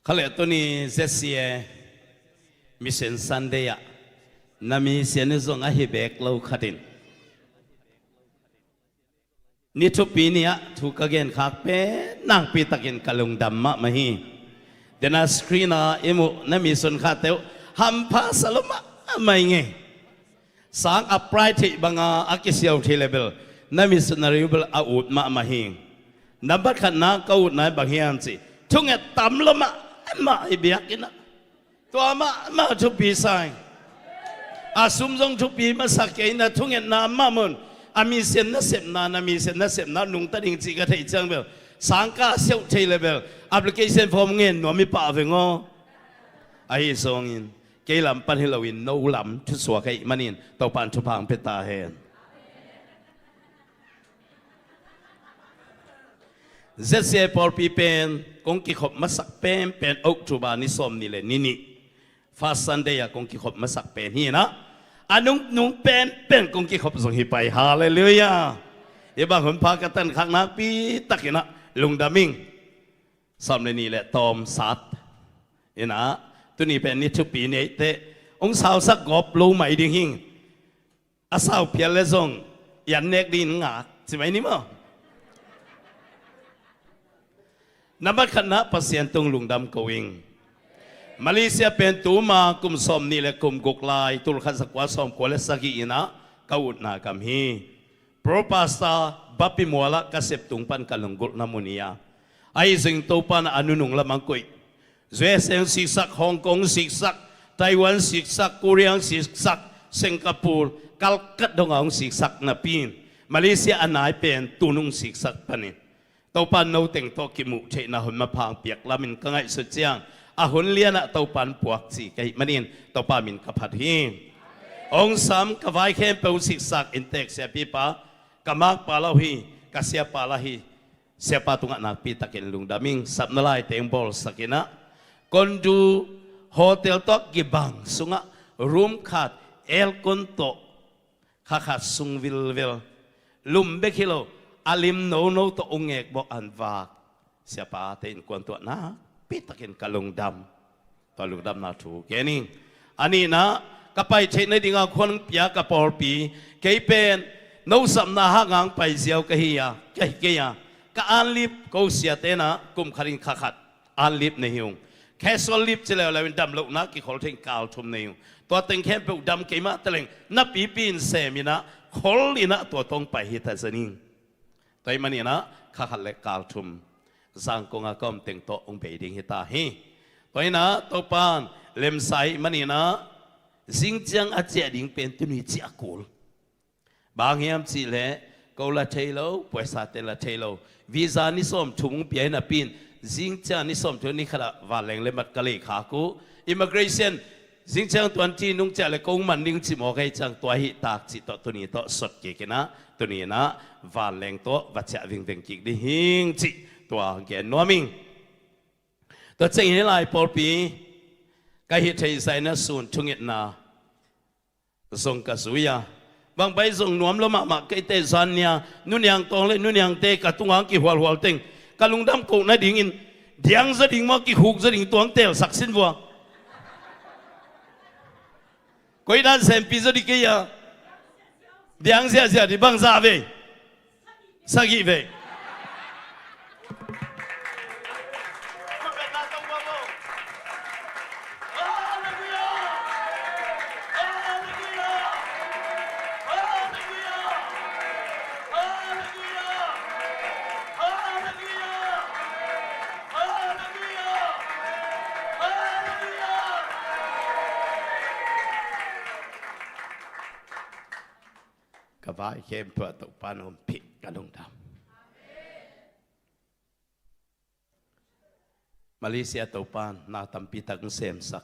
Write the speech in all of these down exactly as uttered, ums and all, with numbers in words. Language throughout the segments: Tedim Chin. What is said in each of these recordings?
Kha le tuni Z C A Mission Sunday ah na mission zong ahi bek lo khatin ni thupi ni-ah thu ka genkhak pen nakpi takin ka lungdam mahmah hi. Tena screen ah i muh na mission khate uh hampha sa lo mahmah ing ei. Sang a pride theih banga a kisiau thei le bel na missionary uh bel a ut mahmah hi. Nambat khatna ka utna bang hiam cih thunget tam lo mahmah i biakinn ah. Tua mahmah thupi sa ing. A sum zong thupi masa kei, na thungetna mahmah un. A mission nasepna, na mission nasepna nungta ding cih ka theih ciang bel sang ka siau thei le bel application form ngen nuam i pah veng aw. Ahi zongin kei lam pan hi loin no lam thusuak ahih manin Topan thupha hong pia ta hen. Z C A pawlpi pen kong kikhop masak penpen October ni sawm nih le ni nih, First Sunday ah kong kikhop masak pen hi inah, a nungnung penpen kong kikhop zong hi pai. Halleluiah. Hih bang hunpha ka tankhak nakpi takinah lungdam ing. Sawm le nih le tawm sat inah, tuni pen ni thupi ni ei teh hong sausak gawp lo mai ding hing. A sau phial le zong i an nek ding ngak ci mai ni maw? Nambat khatna Pasian tung lungdam ko ing. Malaysia pen tuma kum sawm nih le kum guk lai, tul khat za kua sawm kua le sagih inah ka utna gam hi. Pro Pastor Bapi Mual ah ka sep tung pan ka lunggulhna mun hi a, ahi zong Topan a nunung lamang koih. U S A hong siksak, Hong Kong hong siksak, Taiwan siksak, Korea hong siksak, Singapore, Calcutta dongah hong siksak napi in, Malaysia a nai pen tun hong siksak panin Topan no teng tawh kimuh theihna hun maphang piak lamin ka ngaihsut ciang a hun lianah Topan puak ci ka hih manin Topa min ka phat hi. Hong sam ka vai khempeuh hong siksak inntek siapipa, ka makpa lo hi, ka siapa la hi. Siapa tungah nakpi takin lungdam ing. Sapna laite hong bawlsak inah, Kondu hotel tawh kibang sungah room khat, aircon tawh, kha khat sung vilvel, lum bek hi lo, a lim nono tawh hong ngek bawh an vak. Siapate innkuan tungah nakpi takin ka lungdam. Tua lungdamna thu gen ing. A nihna, ka pai theih nadinga khuan pia ka pawlpi, kei pen no sapna hanga hong pai ziau ka hi a, ka hi kei a, ka ann leave ko siate inah kum khat in kha khat ann leave nei hi ung. Casual leave ci leuleu in damlohna kikhol thei in kal thum nei hi ung. Tua teng khempeuh dam keimah taleng na pipi in sem inah khol inah tua tawh hong pai hi ta zen ing. Tua hih maninah kha khat le kal thum Zangkong a ka om teng tawh hong bei ding hi ta hi. Tua inah Topan lemsa hih maninah zingciang a ciah ding pen tuni ciah kul. Bang hiam cihleh ko la thei lo, puaisate la thei lo. Visa ni sawm thum hong pia hi napi in zingciang ni sawm thum ni khatah vanleng le mat ka lei khak uh. Immigration zingciang twenty nung ciah le kong man ding cimawh ka hih ciang tua hih tak cih tawh tuni tawh sot kik inah, tuni inah vanleng tawh va ciah vingveng kik ding hing cih tua gen nuam ing. Tua ciangin hih lai pawlpi ka hih theih zah inah sun thungetna zong ka zui a, bang pai zong nuam lo mahmah kei teh zan nia nuniang tawng le nuniangte ka tunga hong kihualhual teng ka lungdam koh nadingin diang zaw ding maw, kikhuk zaw ding tuang telsak sin vua. Koi dan sempi zaw ding kei a, diang ziahziah ding bang zah vei. Sagih vei. Ka vai khempeuh ah Topa na ompih, ka lungdam. Malaysia Topa na tampi tak hong semsak.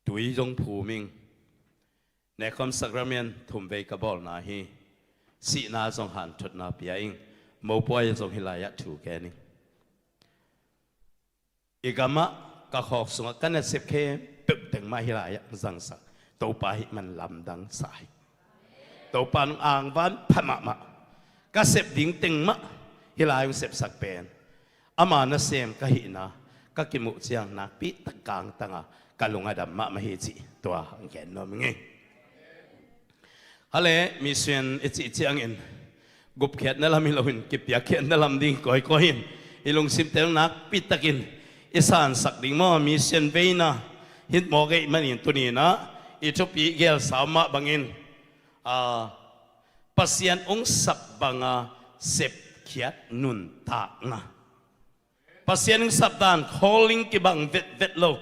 Tui zong phum ing. Nekhawm Sacrament thumvei ka bawlna hi. Sihna zong hanthotna pia ing. Mopuai zong hih lai-ah thu gen ing. I gamah ka khawk sungah ka nasep khempeuh teng mah hih lai-ah zangsak. Topa hih man lamdang sa hi. Topa nung angvan pha mahmah. Ka sep ding teng mah hih lai hong sepsak pen ama nasem ka hihna, ka kimuh ciang nakpi tak kangtanga ka lung a dam mahmah hi cih tua hong gen nuam ing ei. Hale, mission i cih ciangin gupkhiatna lam hi loin kipiakkhiatna lam ding kawikawi in i lungsimte nakpi takin i sansak ding maw, mission veina hi mawk ei manin tuni-in ah i thupi gelsa mah bangin, a, Pasian hong sap banga sepkhiat nuntakna. Pasian hong sap dan, calling kibang vetvet lo.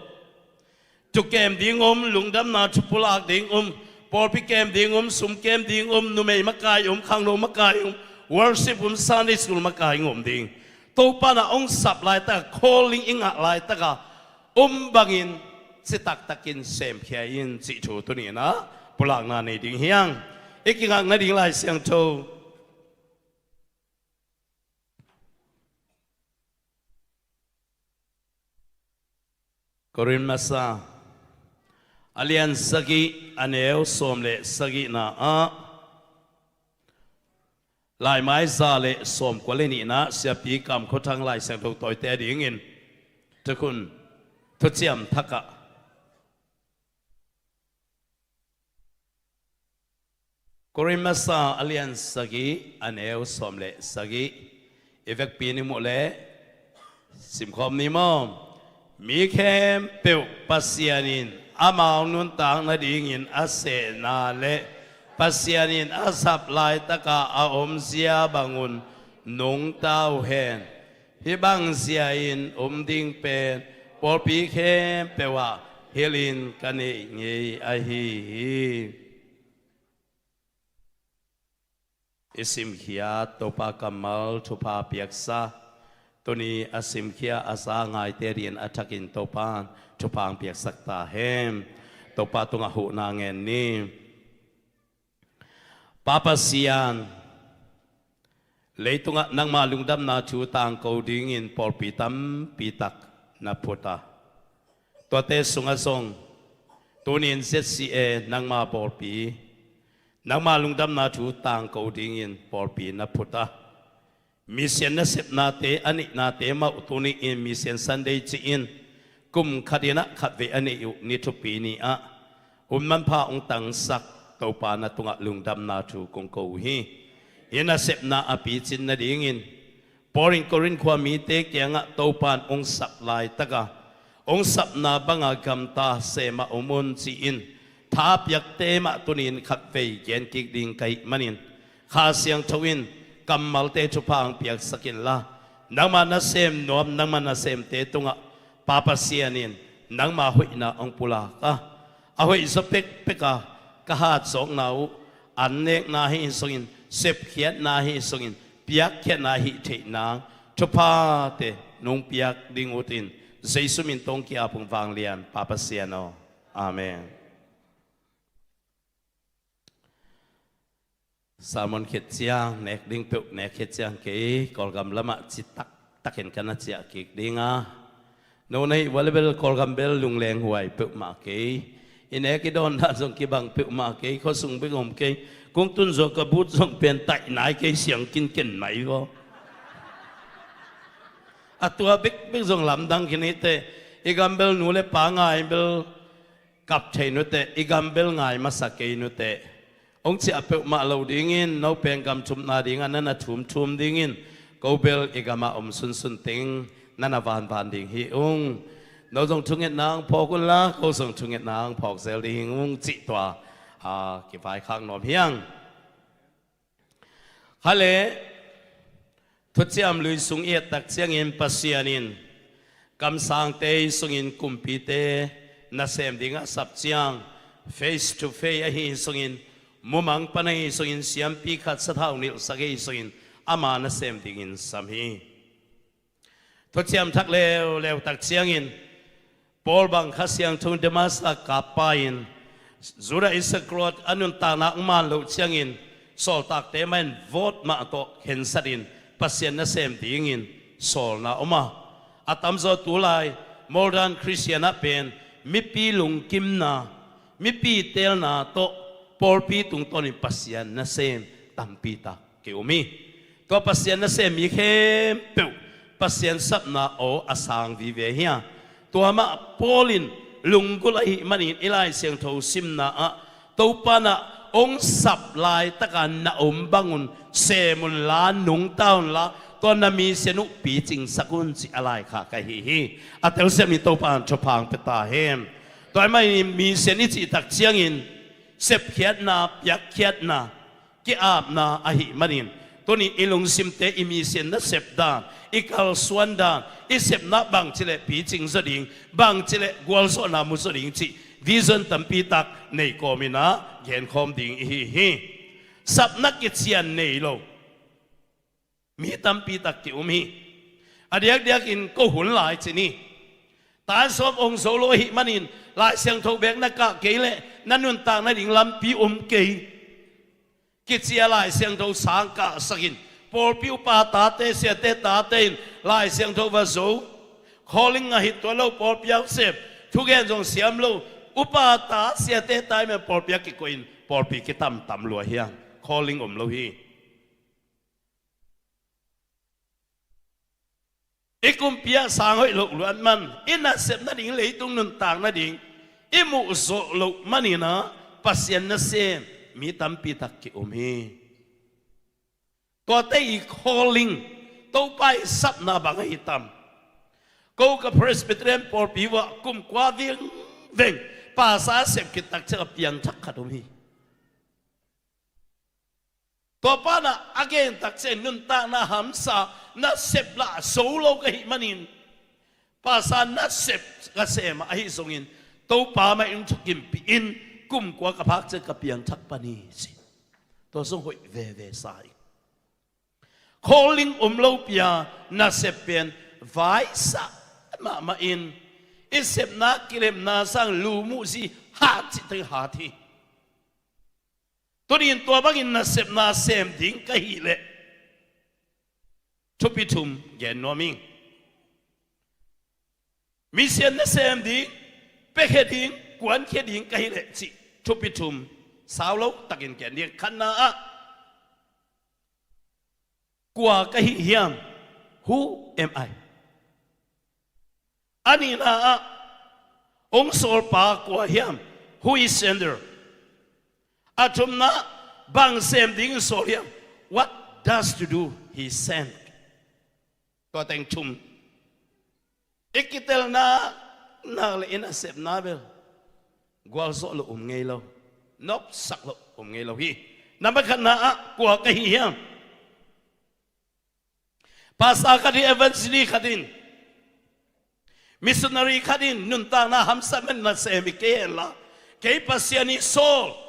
Thu kem ding om, lungdamna thu pulak ding om, pawlpi kem ding om, sum kem ding om, numei makai om, khangno makai om, worship om, Sunday school makai om ding. Topa in ah hong sap laitaka, calling i ngah laitaka om bangin citak takin semkhia in cih thu tuni-in ah pulakna nei ding hi hang. I kingakna ding Lai Siangtho Korin Masa a lian sagih, a neu sawm le sagihna ah, laimai za le sawmkua le nihna, Siapi Kam Khua Thang Lai Siangtho tawite a dingin thukhun, thuciam thak ah, Korin Masa a lian sagih, a neu sawm le sagih. I vekpi-in i muh leh simkhawm ni maw. Mi khempeuh Pasian in amau nuntak nadingin a sehna le Pasian in a sap laitaka a omzia bangun nungta uh hen. Hih bangzia-in om ding pen pawlpi khempeuh ah hilhin ka neih ngei ahi hi. I simkhiat Topa kammal thupha piaksa, tuni a simkhia a za ngaite adingin a thakin Topa in thupha hong piaksak ta hen. Topa tungah huhna ngen ni. Pa Pasian, leitungah nangma lungdamna thu tangko dingin pawlpi tampi tak na phut a, tuate sungah zong tuni-in Z C A nangma pawlpi, nangma lungdamna thu tangko dingin pawlpi na phut a, mission nasepnate a neihnate mah uh tuni-in Mission Sunday ci-in kum khatin ah khatvei a neih uh ni thupi ni-ah hun manpha hong tangsak Topa na tungah lungdamna thu kong ko uh hi. Hih nasepna a picin nadingin Paul in Korin khua mite kiangah Topa in hong sap laitaka hong sapna banga gamta sem a om un ci-in thapiakte mah tuni-in khatvei gen kik ding ka hih manin Kha Siangtho in kammalte thupha hong piaksak inla, nangma nasem nuam, nangma nasemte tungah Pa Pasian in nangma hoihna hong pulak a, a hoihzaw pekpek a ka hatzawkna uh, annekna hi zongin, sepkhiatna hi zongin, piakkhiatna hih theih nang thuphate nong piak ding utin, Jesu min tawh ki-ap ung, vanglian Pa Pasian aw. Amen. Sermon khit ciang nek ding peuh, nek khit ciang kei Kawlgam lamah citak takin ka na ciah kik ding a, no na hih uh a leh bel Kawlgam bel lungleng huai peuhmah kei. I nek i dawn dan zong kibang peuhmah kei, khuasung bek om kei. Kong tun zawh ka but zong pen taih nai kei, siang kinken mai vaw. A tua bekbek zong lamdang khin hi teh, i gam bel nu le pa ngai bel kap thei nuteh, i gam bel ngai masa kei nuteh. Hong ciah peuhmah lo dingin, no pen gam thumna dingah na na thumthum dingin, ko bel i gamah om sunsun teng na na vanvan ding hi ung. No zong thungetna hong phawk unla, ko zong thungetna hong phawk zel ding hi ung cih tua, a, kivaikhak nuam hi hang. Hale, thuciam lui sung i et tak ciangin Pasian in kamsangte sungin kumpite nasem dingah a sap ciang, face to face ahi sungin, mumang pan ahi sungin, siampi khat sathau nilhsak ahi sungin, ama nasem dingin sam hi. Thuciam thak leuleu tak ciangin Paul bang Kha Siangtho in Demas a kappa in, Judah Iskariot a nuntakna hong man loh ciangin sawltakte mah in vote mah tawh khensatin Pasian nasem dingin sawlna om a, a tamzaw tulai modern Christian ah pen mipi lungkimna, mipi teelna tawh pawlpi tungtawnin Pasian nasem tampi tak ki-um hi. Tua Pasian nasem mi khempeuh Pasian sapna aw a sang vive hi a, Tua mah Paul in lunggulh ahih manin i Lai Siangtho simna ah Topa in ah hong sap laitaka na om bangun sem unla, nungta unla, tua na mission uh picingsak un, ci a laikhak ahi hi. A telsiam in Topa in thupha hong pia ta hen. Tua ahih manin mission i cih tak ciangin sepkhiatna, piakkhiatna, ki-apna ahih manin, tuni i lungsimte i mission nasep dan, i kalsuan dan, i sepna bangci le picing zaw ding, bangci le gualzawhna mu zaw ding cih vision tampi tak nei kawmin ah genkhawm ding ihi hi. Sapna kician nei lo mi tampi tak ki-um hi. A diakdiakin ko hun lai ci ni. Tan sawm hong zo lo ahih manin Lai Siangtho beek na kah kei leh na nuntak nading lampi om kei. Kici a Lai Siangtho sang kahsakin, pawlpi upa tate, siate tate in Lai Siangtho va zo. Calling a hi tuan lo, pawlpi a sep, thugen zong siam lo, upa ta, siate ta i men pawlpi a kikoih in pawlpi kitamtam lua hi hang. Calling om lo hi. I kumpi ah sang hoih loh luat man, i nasep nading, leitung nuntak nading i muh zawh loh manin ah Pasian nasem mi tampi tak ki-um hi. Tuate i calling, Topa i sapna bang ahi tam? Ko ka Presbyterian pawlpi uah kum kua vingveng pasa sep khit tak ciang a piangthak khat om hi. Tua pa in ah a gen tak ciang nuntakna hamsa, nasep lah zo lo ka hih manin, pasa nasep ka sem a, ahi zongin Topa mah in thukimpih in kum kua ka phak ciang ka piangthak pan hi ci. Tua zong hoih veve sa hi. Calling om lopi a nasep pen vaisa mahmah in, i sepna kilemna sang lumuh zi hat cih teng hat hi. Tuni in tua bangin nasepna sem ding ka hih leh thupi thum gen nuam ing. Mission na sem ding, piakhia ding, kuankhia ding ka hih leh cih thupi thum sau lo takin gen ding. Khatna ah, kua ka hih hiam? Who am I? A nihna ah, hong sawlpa kua hiam? Who is sender? A thumna, bang sem ding sawl hiam? What does to do he sent? Tua teng thum. I kitelna nak le i nasepna bel gualzawh loh um ngei lo, nopsak loh um ngei lo hi. Nambat khatna ah, kua ka hih hiam? Pastor khat in, evangelist khat in, missionary khat in nuntakna hamsa man nasem hi kei henla, kei Pasian i sawl,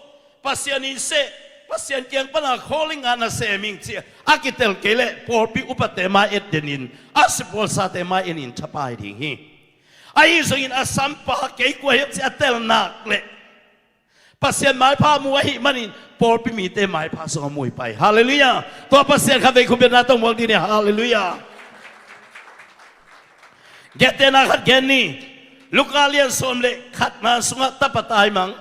Pasian i seh, Pasian kiang pana calling a nasem ing ci a kitel kei leh pawlpi upate mai-et denin, a sipualsate mai-etin thapai ding hi. Ahi zongin a sampa kei kua hiam ci a tel nak leh Pasian maipha mu ahih manin pawlpi mite maipha zong a mu hi pai. Halleluiah. Tua Pasian khatvei khut beng na tawh muak dih ni. Halleluiah. Giahtena khat gen ni. Luka lian sawm le khatna sungah tapa taimang,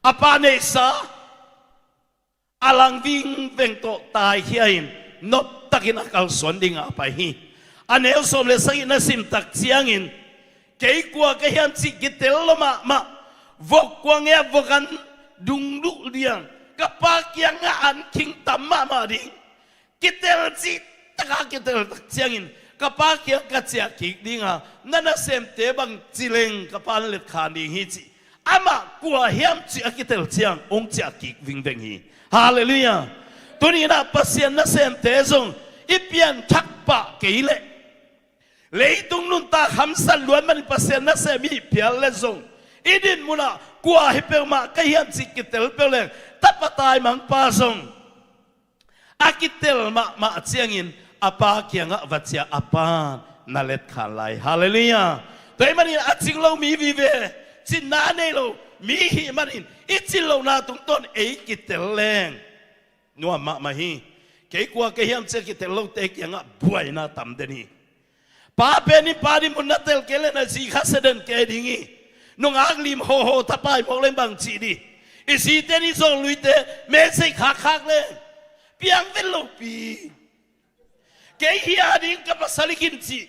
a pa neihsa a lang vingveng tawh taikhia in noptakin a kalsuan dingah a pai hi. A neu sawm le sagih na sim tak ciangin, kei kua ka hiam cih kitel lo mahmah, vok kua ngei a vok an dungduh liang, ka Pa kiangah an khing tam mahmah ding. Kitel cih taka kitel tak ciangin ka Pa kiang ka ciah kik dinga, na nasemte bang ci leng ka Pa na letkhan ding hi cih. Amah kua hiam cih a kitel ciang hong ciah kik vingveng hi. Halleluiah. Tuni inah Pasian nasemte zong i pianthak pah kei leh, leitung nuntak hamsat luat manin Pasian nasem i hih phial leh zong, i din munah kua hi peuhmah ka hiam cih kitel peuh leng, tapa taimangpa zong a kitel mahmah ciangin a Pa kiangah va ciah, a Pa na letkhan lai. Halleluiah. Tua ahih manin a cing lo mi vive, cinna nei lo mi hih manin i cin lohna tungtawn ei kitel leng nuam mahmah hi. Kei kua ka hiam cih a kitel lote kiangah buaina tam den hi. Pa pen in pa din mun na tel kei leh na zi kha sia den kei ding hi. Nungak lim hawhaw thapai mawk leng bang cih dih? I zite nih zawngluite message khakkhak leng piang vet lopi. Kei hia ding ka pasal hi khin cih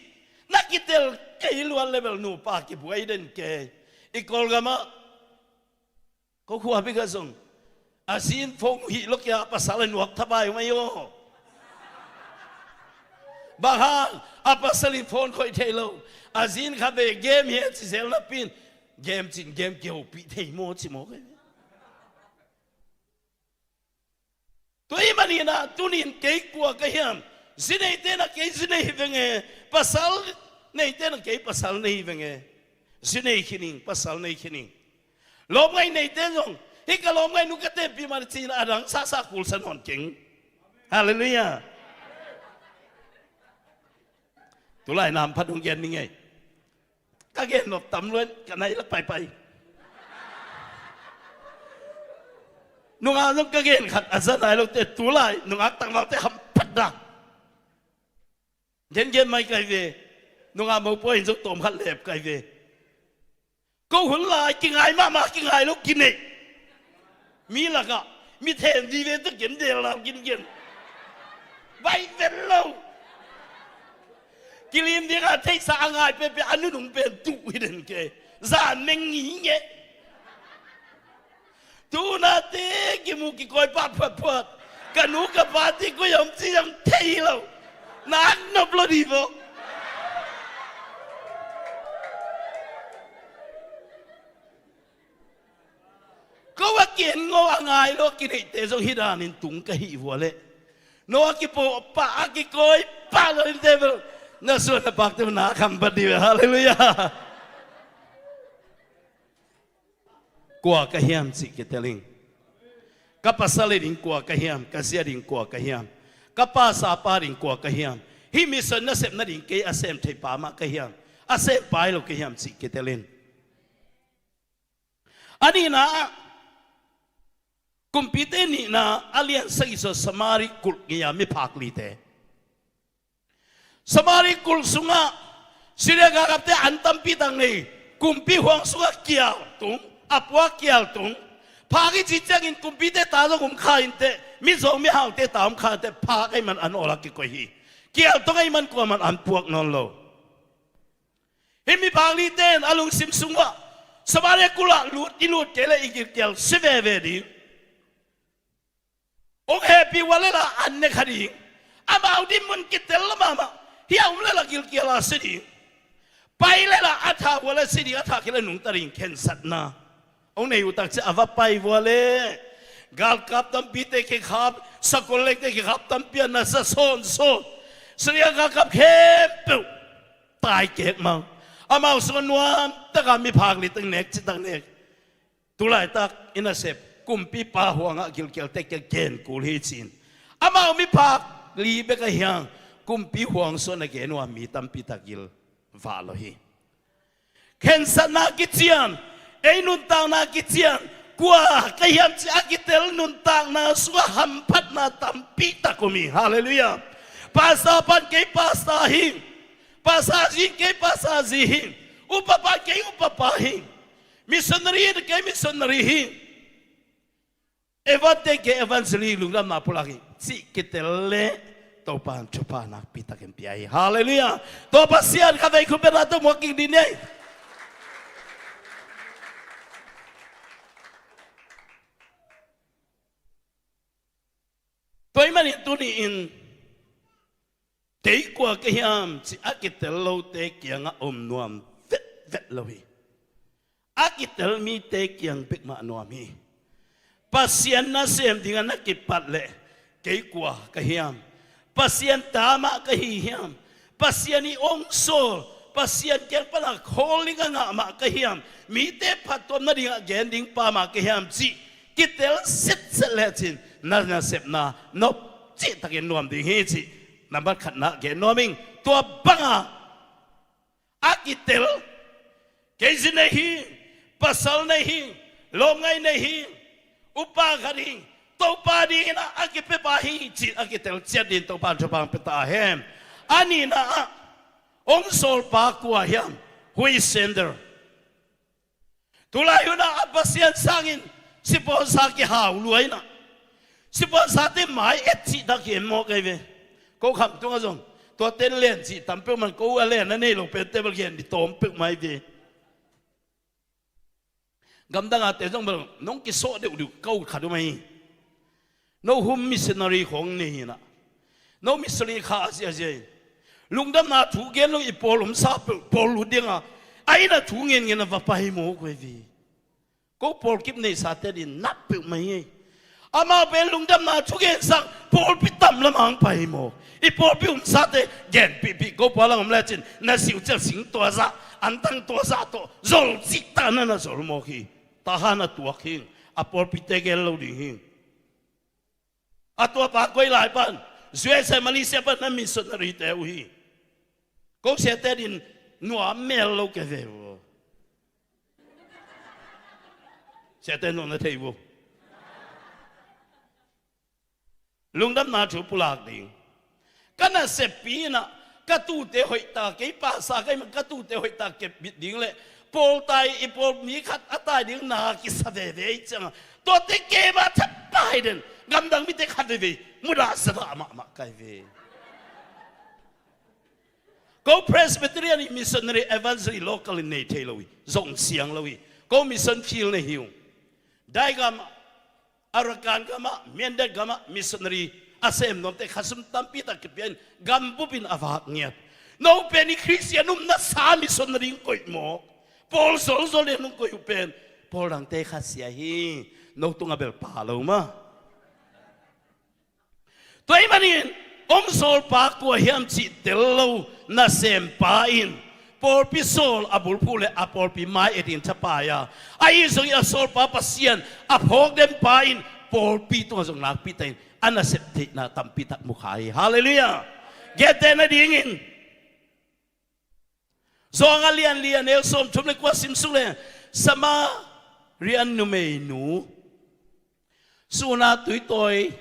na kitel Ei luat le bel nupa kibuai den kei. I Kawlgam ah ko khua bik ah zong a zi in phone hih lo kia, pasal a nuak thabai hong ei aw. Bang hang? A pasal in phone khoih thei lo. A zi in khat vei game hi a ci zel napi in, game cin game kihopih thei maw ci maw kei. Tua ahih manin ah tuni in kei kua ka hiam? Zi neite in ah kei zi nei hi veng e. Pasal neite in ah kei pasal nei hi veng e. Zi nei khin ing, pasal nei khin ing. Lawmngaih neite zong, hih ka lawmngaih nu ka tenpih mah ci-in a dang sasa kulsa nawn keng. Halleluiah. Tulai nam phat hong gen ning ei. Ka gen nop tam lua in ka nai la paipai. Nungak zong ka gen khat a za nai lote, tulai nungak tangvalte hamphat dah. Gengen mai kai ve. Nungak mopua in zong tawm khat lep kai ve. Ko hun lai kingai mahmah, kingai lo kineih. Mi lakah mi then vive tawh ken del lam gingen. Vai ven lo. Kilim dingah theihsa a ngai pehpeh a nunung pen tuh hi den kei. Zan meng ngingeh. Tunate kimu kikawi pah phuatphuat. Ka nu ka pate koi om ci zong thei lo. Nak nop lo dih vo. Ko a ki-en ngawh a ngai lo a kineihte zong hih danin tung ka hih vua leh, no a kipoh pah a kikawi pah lo in table na suan na pakte na kham pat dih ve. Halleluiah. Kua ka hiam cih kitel ing. Ka pasal ading kua ka hiam? Ka zi ading kua ka hiam? Ka pastor pa ading kua ka hiam? Hih mission nasep nading kei a sem thei pa mah ka hiam? A sem pa hi lo ka hiam cih kitel in. A nihna ah, Kumpite Nihna a lian sagih sung Samari kulh ngei a miphak lite. Samari kulh sungah Syria galkapte an tampi tak nei. Kumpi huang sungah kial tung, a pua kial tung. Phak i cih ciangin kumpite ta zong om kha inteh, mizawng mihaute ta om kha inteh, phak ahih man an awl a kikoih hi. Kial tung ahih man kuaman an puak nawn lo. Hih miphak lite in a lungsim sungah Samaria kulh ah lut i lut kei leh i gilkial si veve ding. Hong hehpih uh a leh lah an ne kha ding. Amau dinmun kitel lo mahmah. Hih a om leh lah gilkial a si ding. Pai leh lah a thah uh a leh si ding, a thah kei leh nungta ding, khensatna hong nei uh takciang a va pai uh a leh galkap tampite kikhap, sakol lengte kikhap tampi a na sa sawnsawn. Syria galkap khempeuh tai kek mang. Amau sungah nuam taka miphak lite nek citak nek. Tulaitak i nasep kumpipa huangah gilkialte kia gen kul hi ci-in amau miphak li bek ahi hang, kumpi huang sungah na gen uh a mi tampi tak gil vah lo hi. Khensatna kician, ei nuntakna kician, kua ka hiam cih a kitel nuntakna sungah hamphatna tampi tak om hi. Halleluiah. Pastor pan kei pastor hi. Pastor zi kei pastor zi hi. Upapa kei upapa hi. Missionary kei missionary hi. Evangelist kei evangelist, lungdamna pulak hi cih kitel leh Topa'n thupha nakpi takin pia hi. Halleluiah. Topa sian kha vei khut beng a tawh muak kik dih ni ei. Tua ahih manin tuni-in kei kua ka hiam cih a kitel lote kiangah om nuam vetvet lo hi. A kitel mite kiang bek mah nuam hi. Pasian nasem dingah na kipat leh kei kua ka hiam? Pasian ta mah ka hi hiam? Pasian in hong sawl, Pasian kiang pana calling a ngah mah ka hiam? Mite phattuam nadingah gen ding pa mah ka hiam cih kitel sitset lecin na nasepna nop cihtakin nuam ding hi cih nambat khatna gen nuam ing. Tua banga a kitel, kei zi nei hi, pasal nei hi, lawmngaih nei hi, upa khat hi, Topa dingin a kipiapa hi cih a kitel ciat dingin Topa'n thupha pia ta hen. A nihna ah, hong sawlpa kua hiam? Who is sender? Tulai hunah a Pasian sangin sipuansa kihau lua inah, sipuansate mai et cihtak hi en mawk ei ve. Ko kham tungah zong Tuate len cih tam peuhmah, ko a len a nei lo pente bel gen ding tawm peuhmah hi ve. Gamdang a te zong bel nong kisawh deuhdeuh ka ut khat om ahi. No hum missionary khawng nei hi inah, no missionary kha a ziazia in, lungdamna thu gen lo i pawl omsa peuh, pawl lut dinga a inn a thu ngengen a va pai maw, koi ve. Ko pawlkip neisate din nat peuhmah hi. Amau pen lungdamna thugen sang pawlpi tam lamah hong pai hi maw? I pawlpi omsate genpihpih, ko pua lang om lecin na siucial sing tua zah, antang tua zah tawh zol cihtak na na zol mawk hi. Tahan a tuak hing. A pawlpite gel lo ding hing. A tuapa koi lai pan, U S A, Malaysia pan na missionary te uh hi. Ko siate din nuam mel lo ke ve uh. Siate nong na thei uh. Lungdamna thu pulak ding. Ka naseppi inah ka tuute hoihtak, kei pasa ka hih man ka tuute hoihtak kepbit ding le pawltai, i pawl mi khat a tai ding na kisa veve i cianga, tuate kei mah thapai den. Gamdang mite khat veve mudahsa dah mahmah kai ve. Ko Presbyterian i missionary evangelist local in nei thei lo hi, zong siang lo hi. Ko mission field nei hi ung. Daigam, Arakan gamah, Myanmar gamah missionary a sem nuamte khasum tampi tak kipia in gam bupin a vak ngiat. No pen i Khristian upna sa missionary hong koih maw? Pawl zolzol in hong koih uh pen pawl dangte khasia hi. No tungah bel pa lo mah. Tua ahih manin hong sawlpa kua hiam cih tel lo nasempa in pawlpi sawl a bulphuh le a pawlpi mai-et in thapai a, ahi zongin a sawlpa Pasian a phawk denpa in pawlpi tungah zong nakpi takin a nasep theihna tampi tak mukha hi. Halleluiah. Gentehna dingin Johan a lian li, a neu sawmthum le kua sim suk le, Samarian numeinu, sun a tui tawi,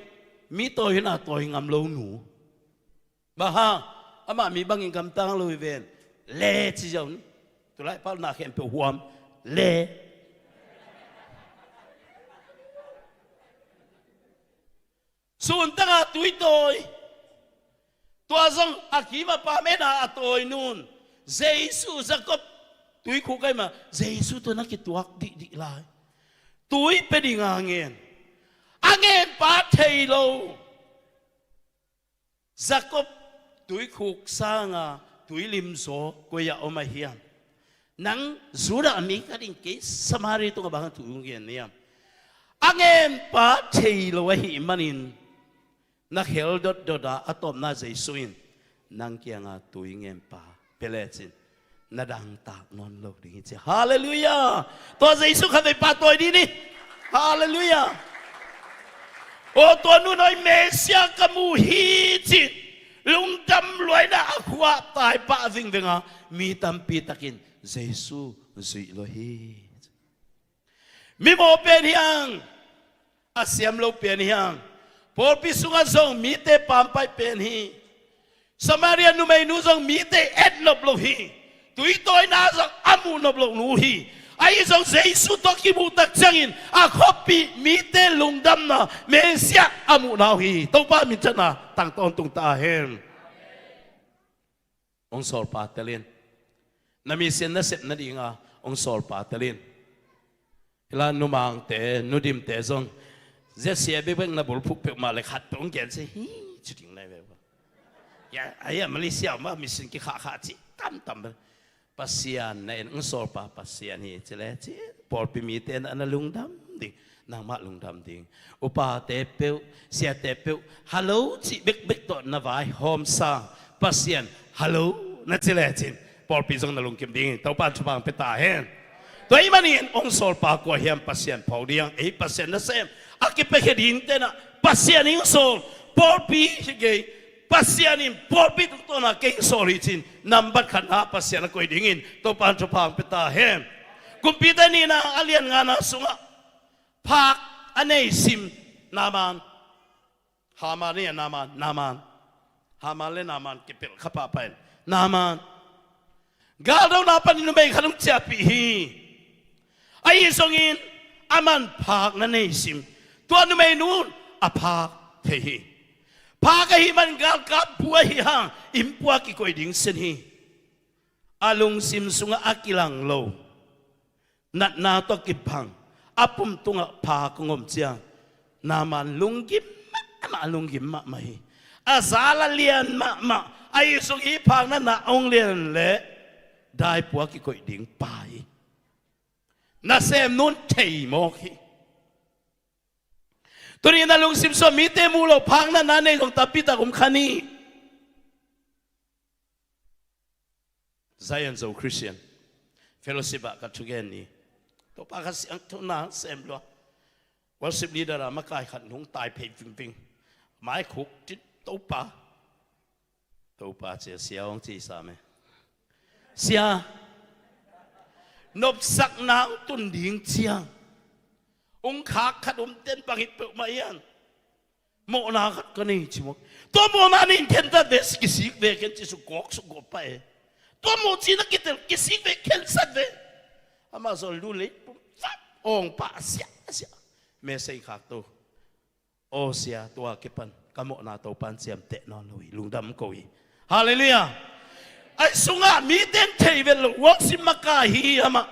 mi tawi hun a tawi ngam lo nu. Bang hang? Amah mi bangin gamtang lo hi ven. Le ci ziau ni. Tulai pau na khempeuh huam. Le. Sun tangah tui tawi. Tua zong a kim a pam en a, a tawi nun. Jesu, Jacob tuikhuk ahih mah, Jesu tawh na kituak dihdih lai. Tui pia ding a ngen. A ngenpa thei lo. Jacob tuikhuk sanga tuilim zaw koi-ah om a hiam? Nang Judah mi khat in kei Samari tungah bang thu hong gen hiam? A ngenpa thei lo ahih manin na khel dotdot a, a tawpna Jesu in nang kianga tui ngenpa pia lecin na dangtak nawn lo ding hi ci. Halleluiah. Tua Jesu khatvei pahtawi dih ni. Halleluiah. Aw, tua nu nawi Messiah ka mu hi ci-in lungdam luaina a khuahtai pah vingvenga mi tampi takin Jesu zuih lua hi. Mimaw pen hi hang, a siam lo pen hi hang. Pawlpi sungah zong mite pampaih pen hi. Samaria numeinu zong mite et nop lo hi. Tuitawina zong a muh nop lo nu hi. Ahi zong Jesu tawh kimuh tak ciangin a khuapi mite lungdamna Messiah a muhna uh hi. Topa minthanna tang tawntung ta hen. Hong sawlpa tel in. Na mission na sep nadinga hong sawlpa tel in. Hila numangte, nudimte zong zia sia bekbek na bulphuh peuhmah le khat peuh hong gen se hi, ci ding nai ve. Ya, ahi a Malaysia mah mission kikhahkhah ci tamtam ve. Pasian na en, hong sawlpa Pasian hi ci le ci, pawlpi mite na, na lungdam ding. Nangmah lungdam ding. Upate peuh, siate peuh, hallo cih bekbek tawh na vaihawmsa Pasian hallo na ci lecin pawlpi zong na lungkim ding hi. Topa in thupha hong pia ta hen. Tua ahih manin hong sawlpa kua hiam Pasian pho ding, ei Pasian nasem a kipiakhia dingte na Pasian in hong sawl, pawlpi hi kei. Pasian in pawlpi tungtawna kei hong sawl hi ci-in nambat khatna Pasian a koih dingin Topa in thupha hong pia ta hen. Kumpite nihna a lian ngana sungah phak a nei sim Naaman. Haman hi a, Naaman, Naaman. Haman le Naaman kipelh kha pahpah in. Naaman galdona panin numei khat hong ciahpih hi. Ahi zongin aman phak na nei sim. Tua numeinu a phak thei hi. Phak ahih man galkap bu ahi hang, innpua kikoih ding sin hi. A lungsim sungah a kilang lo natna tawh kibang a pum tungah phak hong om ciang, Naaman lunggim mahmah, lunggim mahmah hi. A zal a lian mahmah. Ahi zong hih phak natna hong lian leh daipua kikoih ding pa hi. Nasem nun thei mawk hi. Tuni na lungsim sungah mite muh loh phak natna nei zong tampi tak om kha ni. Zion Zo Christian Fellowship ah ka thugen ni. Topa ka siangtho na sem lua. Worship leader a makai khat nung tai phei vingving. Mai khuk tit Topa. Topa cia sia hong ci sa me. Sia. Nopsakna hong tun ding ciang, hong khak khat om ten bang hi peuhmah hian, mawhna khat ka nei ci maw. Tua mawhna nih khentat ve, kisik ve khen ci, sukgawk sukgawk pah e. Tua mawh cina kitel, kisik ve, khensat ve. Amah zol lu lei pum fat, awng pah a siah a siah. Mesei khak to. Aw sia, tua kipan ka mawhna Topan ciamteh nawn lo hi, lungdam ko hi. Halleluiah. Ahi sungah mite in thei vet lo, worship makai hi amah.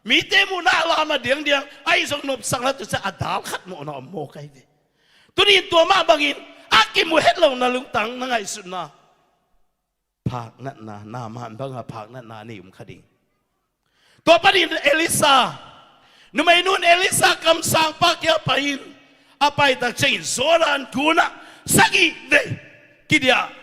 Mite muhna a lam a diangdiang, ahi zong nopsakna tu ciang a dal khat mawhna om maw kai ve. Tuni in tua mah bangin a kimu het lohna lungtang na ngaihsutna, phak natna, Naaman banga phak natna nei um kha ding. Tua panin Elisa, numei nun Elisa kamsangpa kiang pai-in, a paitak ciangin Jordan gunah sagih vei kidiah.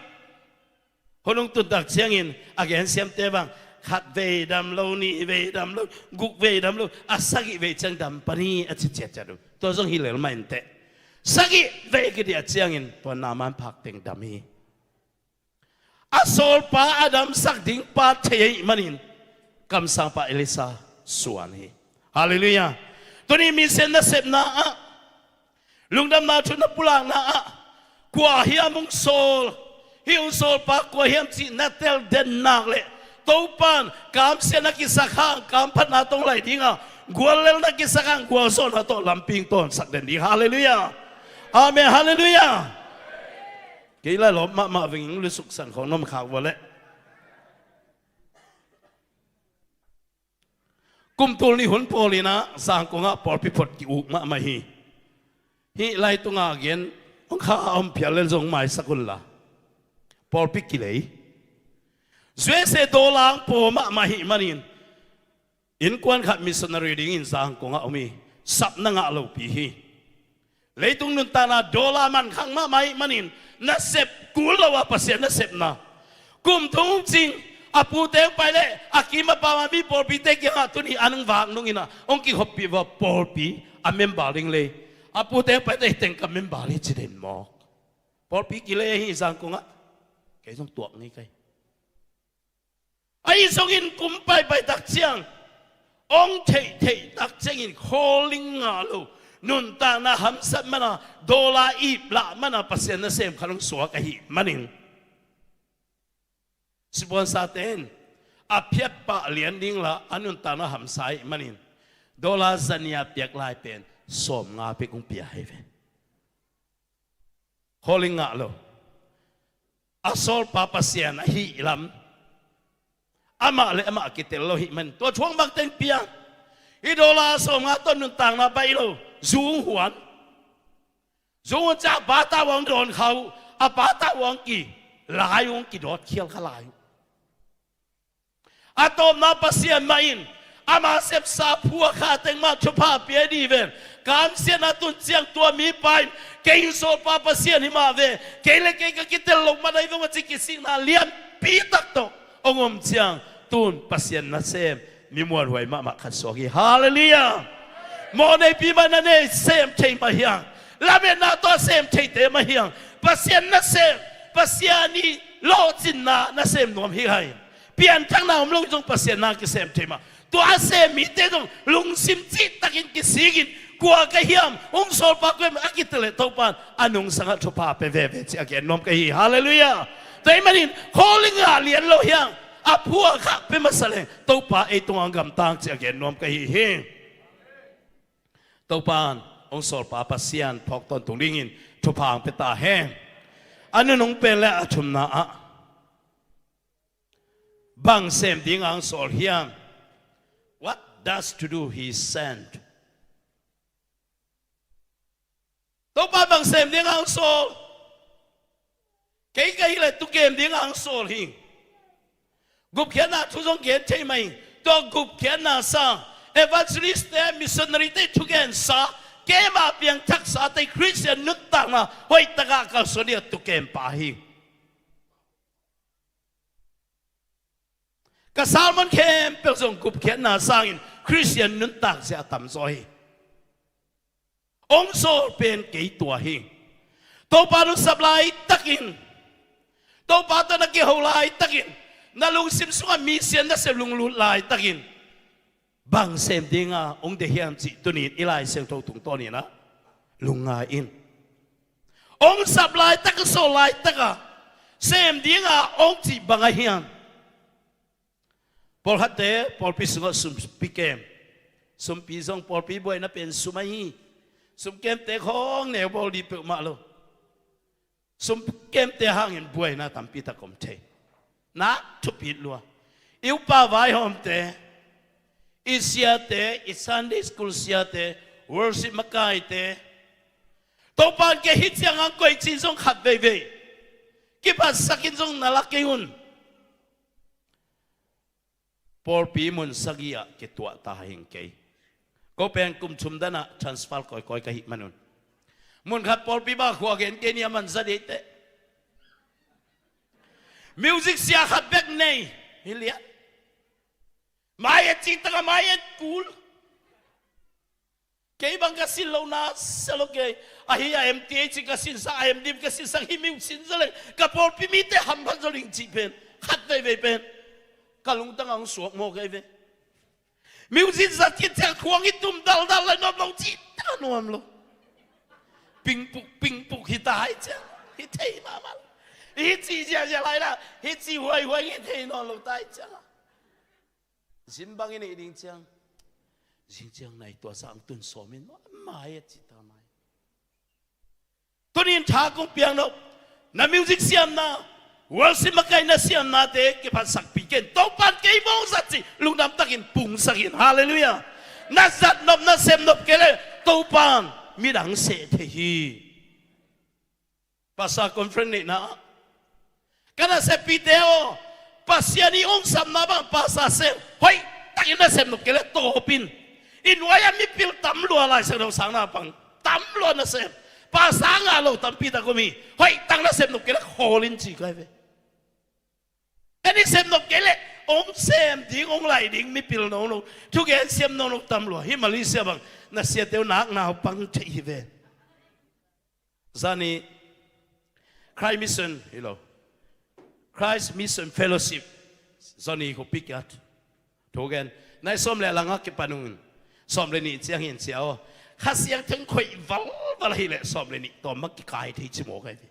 Hun hong tuntak ciangin a gensiamte bang, khat vei dam lo, nih vei dam lo, guk vei dam lo, a sagih vei ciang dam pan hi a ci ciatciat uh. Tua zong hi lel mah inteh. Sagih vei kidiah ciangin tua Naaman phak teng dam hi. A sawlpa a damsak dingpa thei ahih manin kamsangpa Elisa suan hi. Halleluiah. Tuni Mission nasepna ah, lungdamna thu na pulakna ah, kua hiam hong sawl, hih hong sawlpa kua hiam cih na tel den nak leh, Topan kamsiatna kisak hang kamphatna tawh hong lai dinga, guallelna kisak hang gualzawhna tawh lampi hong tawnsak den ding. Halleluiah. Amen. Halleluiah. Kei lai lawp mahmah vinging lusuk san khawng nom khak vua leh. Kum tul nih hun pawl inah Zangkongah pawlpi phot ki-uk mahmah hi. Hih lai tungah gen hong kha a om phial lel zong maisak unla. Pawlpi kilei. U S A dollar ang paw mahmah hih manin, innkuan khat missionary dingin Zangkongah om hi. Sapna ngah lopi hi. Leitung nuntakna dollar mankhang mahmah ahih manin nasep kul lo a Pasian nasepna. Kum thum cing a pute hong pai leh a kim a pam a mi pawlpite kiangah tuni an hong vak nung inah hong kikhoppih vua, pawlpi a member ding lei. A pute hong pai teh teng ka member hi ci den mawk. Pawlpi kilei ahi Zangkongah. Kei zong tuak ngei kai. Ahi zongin kum paipai tak ciang, hong theihtheih tak ciangin calling ngah lo, nuntakna hamsat mana, dollar ip lah mana Pasian nasem khat hong suak ahih manin, sipuansate in a phiatpah lian ding lah a nuntakna hamsa ahih manin dollar zania piak lai pen sawmnga bek hong pia hi ve. Calling ngah lo. A sawlpa Pasian ahih lam amah le amah a kitel lo ahih man tua thuang bangteng pia. Hih dollar sawmnga tawh nuntakna baih lo. Zu hong huan. Zu hong huan ciang a pa tah uh hong dawn kha uh. A pa tah uh hong ki lai uh, hong kidawt khial kha lai uh. A tawpna Pasian mah in ama sepsa phuakha teng mah thupha pia dih ven. Kamsiatna tun ciang tua mipa in kei sawlpa Pasian hi mah ve, kei le kei ka kitel lo mah ahi veng a ci kisikna lianpi tak tawh hong om ciang tun Pasian nasem mi muanhuai mahmah khat suak hi. Halleluiah. Mawhneipi mah na nei sem thei mah hiang, lametna tawh sem theite mah hiang, Pasian nasem, Pasian ih lawhcinna nasem nuam hi hai. Pianthakna om lo zong Pasian na kisem thei mah. Tua a sem mite zong lungsim cihtakin kisikin, kua ka hiam, hong sawlpa kua hiam a kitel leh Topan a nungsangah thupha pia veve ci a gen nuam ka hi. Halleluiah. Tua ahih manin calling ngah lian lo hiang, a phuakha pia masa leng Topa ei tungah hong gamtang ci a gen nuam ka hi hi. Topan hong sawlpa Pasian phawk tawntung dingin thupha hong pia ta hen. A nunung pen le a thumna ah bang sem ding ang sawl hiam? What does to do he sent? Topa bang sem ding ang sawl? Kei ka hi le tukem ding ang sawl hi. Gupkhiatna thu zong gen thei mai. Tua gupkhiatna sa, evangelist te, missionary te thugensa, keima piangthaksate Christian nuntakna hoihtakah kalsuan dingah tukem pa hi. Ka sermon khempeuh zong gupkhiatna sangin Christian nuntak zia a tamzaw hi. Ong sawl pen kei tua hi. Topa nungsap laitakin, Topa tawh na kiho laitakin, na lungsim sungah misian nasep lunglut laitakin, bang sem dinga ong deih hiam cih tuni-in i Lai Siangtho tungtawnin ah lungngai in. Ong sap laitak, sawl laitaka sem dinga ong cih bang a hiam? Pawlkhatte pawlpi sungah sumpi kem. Sumpi zong pawlpi buaina pen sum ahi. Sumkemte khawng neu bawl dih peuhmah lo. Sumkemte hangin buaina tampitak om thei. Nak thupit lua. I upa vaihawmte, i siate, i Sunday school siate, worship makaite, Topa'n kei hi ciangin koih cin zong khat veivei kiphatsakin zong na la kei un. Pawlpi mun sagih ah kituah ta hing kei. Ko pen kum thum danah transfer kawikawi ka hih manun, mun khat pawlpi bang khua gen kei ni, a man za dei teh. Music sia khat bek nei hi lian. Mai et cih takah mai et kul. Kei bang ka sin lo na sia lo kei. Ahi a M T H ka sinsak, a M Div ka sinsak, hih music zaleng ka pawlpi mite hamphat zaw ding cih pen khat veivei pen ka lungtang ah hong suak maw kei ve. Music zat khit ciang khuang i tum daldal lai nuam lo cih tak a nuam lo. Pingpuk pingpuk hi ta hi ciang hi thei mahmah lo. Hi cih ziahziah lai la, hi cih huaihuai hi thei nawn lo ta hi ciang a. Zin bang i neih ding ciang, zing ciang nai tua sang tun sawm in maw, mai a cih ta mai. Tuni-in tha kong piak nop, na music siamna, worship makaihna siamnate kiphatsakpih ken. Topa'n kei mawng zat cih lungdam takin pungsak in. Halleluiah. Na zat nop, na sem nop kei leh Topa'n midang seh thei hi. Pastor conference neihna ah ka naseppihte aw, Pasian i ong sapna bang pastor sem, hoihtakin na sem nop kei leh tawp in. I nuai-ah mipil tam lua, Lai Siangtho sangna pang tam lua na sem. Pastor ngah lo tampi tak om hi. Hoihtak na sem nop kei leh khawl in ci kai ve. Ken i sem nop kei leh ong sem ding, ong laih ding mipil nono, thugen siam nono tam lua. Hih Malaysia bang na siate uh nak naupang thei hi ve. Zani Christ Mission hi lo, Christ Mission Fellowship, zani khuapi kiat thugen nai sawm le langah kipan ung. Sawm le nih ciang hi in cia aw. Kha Siangtho in khoih valval ahih leh sawm le nih tawm bang kikai thei ci maw kai ve.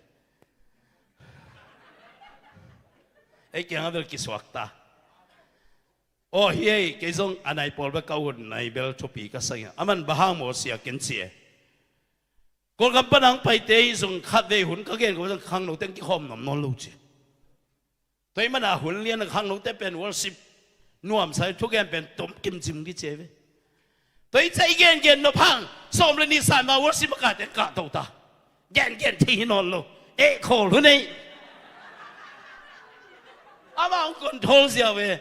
Ei kiangah bel kisuak ta. Aw hi ei, kei zong a nai pawl bel ka ut nai bel thupi ka sa ing a, a man bang hang maw sia ken ci e. Kawlgam pan ang paite hi zong khatvei hun ka gen ko zong khangnote ang kikhawm nuam nawn lo ci. Tua ahih manin hun lian a khangnote pen worship nuamsa in thugen pen tom kimcim kici ve. Tua i ca i gengen nop hang sawm le nih sai ma worship makaite ang kahto ta. Gengen thei hi nawn lo. Eh khawl hun ei. Amah hong control ziau ve.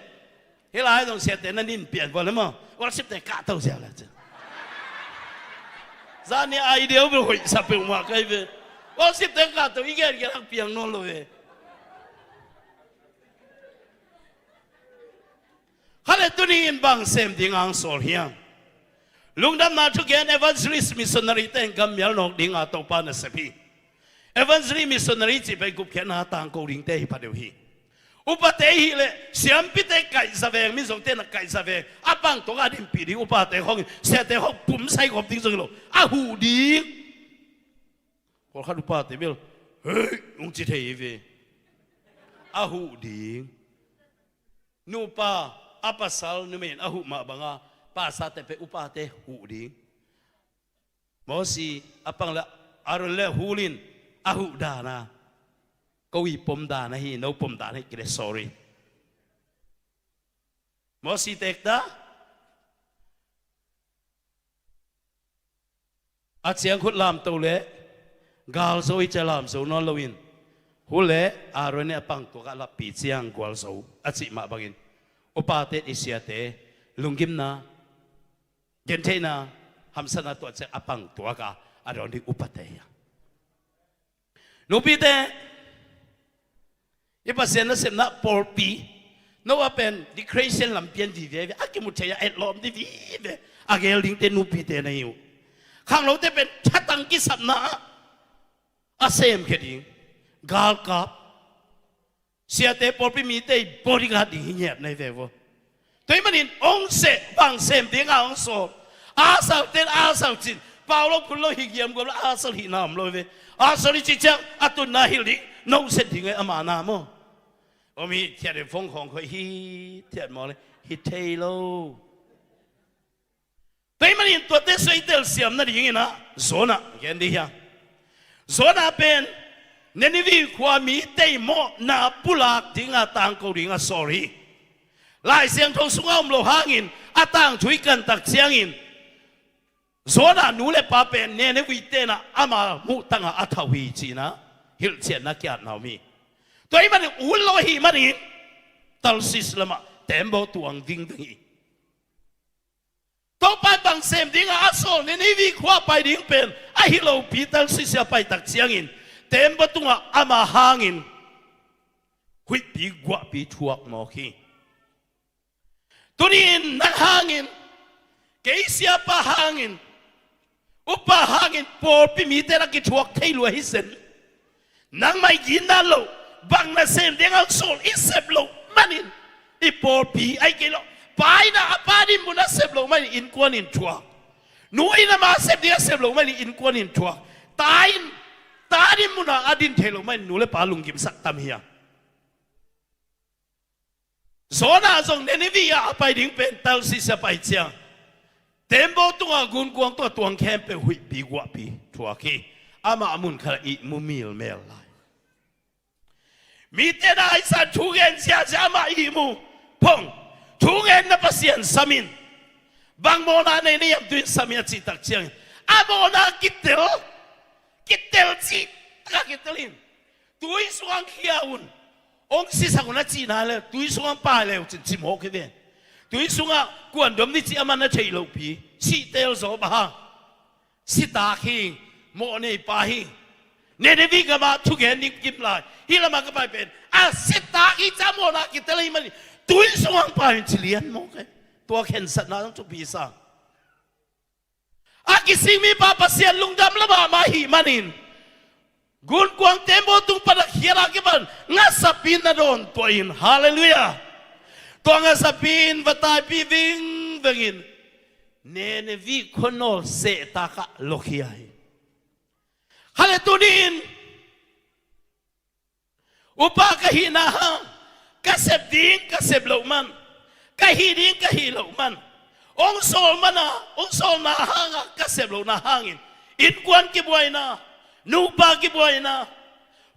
Hih lai zong siate na nin pian vua le maw, worship te kahto ziau le cin. Zani idea uh bel hoih sa peuhmah kai ve. Worship te kahto i gengen hang piang nawn lo ve. Kha le tuni in bang sem ding ang sawl hiam? Lungdamna thugen evangelist missionary te in gammial nawk dinga Topa nasep hi. Evangelist missionary cih pen gupkhiatna tangko dingte hi pha deuh hi. Upate hi leh siampite kaihza veng, mizawngte na kaihza veng, a pang tawka dinpih ding upate khawngin siate khawng pumsai gawp ding zong hi lo, a huh ding. Pawlkhat upate bel hei hong ci thei hi ve. A huh ding. Nupa a pasal numei in a huh mah banga pastorte pen upate huh ding. Mosi a pang le Aaron le Hur in a huh dana Ko i pom dan ahi, no pom dan ahi kile, sorry. Mosi tekta a ciangkhut lamto le galzo i cia lamzo nawn loin, hu le Aaron i a pangtuak a lappi ciang gualzo a cih mah bangin, upate i siate lunggimna, gentheihna, hamsatna tuah ciang a pangtuak a, a dawn ding upate hi a. Nupite, i Pasian nasepna pawlpi, no a pen decoration lam pian vive, a kimu thei a etlawm di vive, a gel dingte nupite na hi uh. Khanglote pen thatang kisapna a sem khia ding, galkap, siate pawlpi mite i bodyguard ding hi ngiat na hi ve vo. Tua hi manin ong seh bang sem dinga ong sawl. A sal ten a sal cin, pau lo phun lo hi giam guam lo a sal hihna om lo ve. A sal hi ci ciang a tunna hilh ding, no set ding e ama na maw. Om hi thiat in phone khawng khoi hi thiat maw le hi thei lo. Tua hi manin tuate suaitel siam nadingin ah Jonah gen dih hiam? Jonah pen Nineveh khua mite i mawhna pulak dinga tangko dinga sawl hi. Lai Siangtho sunga om lo hangin a tangthu i kantak ciangin Jonah nu le pa pen Nineveh tenah ama muhtangah a thauh hi cinah hilhcianna kiatna om hi. Tua hi manin ut lo hi manin Tarsis lamah tembaw tuang dingding hi. Topa bang sem dinga a sawl Nineveh khua pai ding pen ahi lopi Tarsis a pai tak ciangin tembaw tungah ama hangin huihpi guahpi thuak mawk hi. Tuni-in nang hangin, kei siapa hangin, upa hangin pawlpi mite na kithuak thei lua hi sen. Nangmah i ginna loh, bang nasem ding a sawl i sep loh manin i pawlpi ahi kei lo. Pa in a pa din mun a sep loh manin innkuan in thuak. Nu in ama sep ding a sep loh manin innkuan in thuak. Ta in ta din mun a a din thei loh manin nu le pa lunggimsak tam hi a. Jonah zong Nineveh ah a pai ding pen Tarsis a pai ciang tembaw tungah gunkuang tungah tuang khempeuh huihpi guahpi thuak hi. Amah a mun khat ah ihmu milmel lai. Mite na aisan thugen ziahziah amah ihmu phong. Thugen na Pasian samin. Bang mawhna nei na hiam tu in samin a cih tak ciangin a mawhna kitel. Kitel cih taka kitel in. Tui sungah khia un. Ong sisak un a cihna le tui sungah pai le uh cin cimawh kei ven. Tui sungah kuan dom ni cih a man a theih lohpi. Sihtel zaw bang hang. Sitak hi. Mawh nei pa hi. Nineveh gamah thugen ning kim lai. Hih lamah ka pai pen a sitak hi ca mawhna kitel hi mani. Tui sungah pai un ci lian mawh kei. Tua khensatna zong thupi sa. A kising mipa Pasian lungdam lamah mah ahih manin gunkuang tembaw tung pan a khiat a kipan ngasapi na dawn tuah in. Halleluiah. Tua ngasapi in va taipih vingveng in Nineveh khuanawl sehtak ah lokhia hi. Khale tuni-in upa ka hihna hang ka sep ding ka sep loh man, ka hih ding ka hih loh man, ong sawl mana ong sawlna hanga ka sep lohna hangin innkuan kibuaina, nupa kibuaina,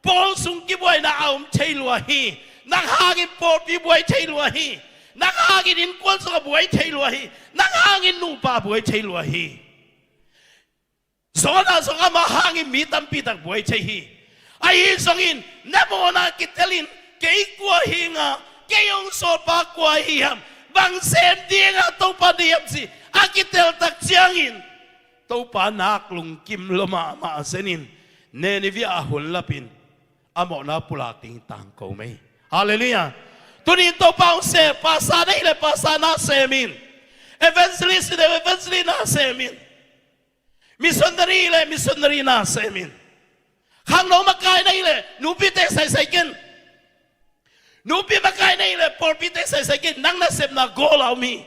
pawl sung kibuaina a om thei lua hi. Nang hangin pawlpi buai thei lua hi. Nang hangin innkuan sung a buai thei lua hi. Nang hangin nupa buai thei lua hi. Jonah zong amah hangin mi tampi tak buai thei hi. Ahi zongin na mawhna kitelin kei kua hi nga, kei hong sawlpa kua hi hiam, bang sem dinga Topa dei hiam ci a kitel tak ciangin Topa nak lungkim lua mahmah zenin Nineveh a hun lapin a mawhna pulak ding tangko mei. Halleluiah. Tunin Topa hong sem, pastor na hi le pastor na semin, evangelist hi le evangelist na semin, missionary le missionary na semin. Khangno makai na hi le nupite saisai ken. Nupi makai na hi le pawlpite saisai ken. Nang nasepna goal a om hi.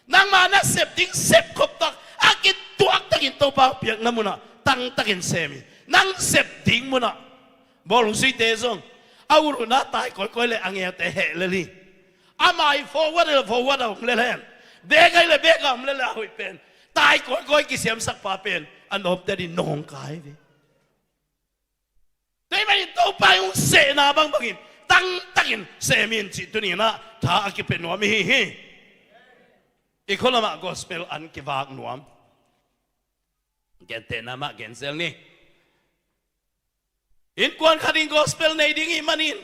Nangma nasep ding sepkhop tak a kituak takin Topa piakna munah tangtakin sem hi. Nang sep ding munah bawlung suite zong a uruna tai kawikawi le a ngeute heh lel hi. Amah i forward le forward a om lel hen, bek ahi le bek a om lel a hoih pen tai kawikawi kisiamsak pa pen a nawpte din nong kai ve. Te Tua ahih manin Topa in hong sehna bangbangin tangtakin sem in cih tuni-in ah tha a kipia nuam i hi hi. I khua lamah gospel an kivak nuam. Gentehna mah gen zel ni. Innkuan khat in gospel nei ding i hih manin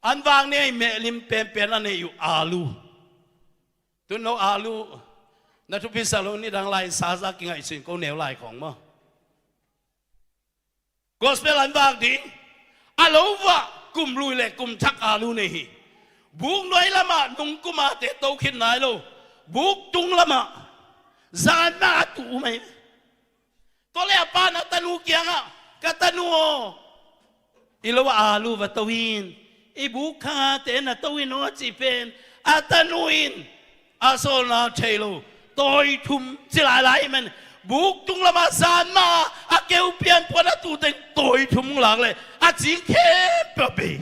an vak ni a, i mehlim penpen a nei uh alu. Tun no alu na thupi sa lo, nidang lai sa za kingaihsun ko neu lai khong maw. Gospel an vak ding a lo vah kum lui le kum thak alu nei hi. Buk nuai lamah nungkuma te to khin nai lo. Buk tung lamah zan na a tuh uh mai. Tua le a pa'n a tanu kiangah, "Ka tanu aw, i lo ah alu va to in, i buk khanga te na to in aw," a cih pen a tanu in a sawlna thei lo, tawi thum ci lailai man. Buk tung lamah zan ma a keu pianpuan a tuh teng tawi thum hong lak le a cing khempeuh a bei.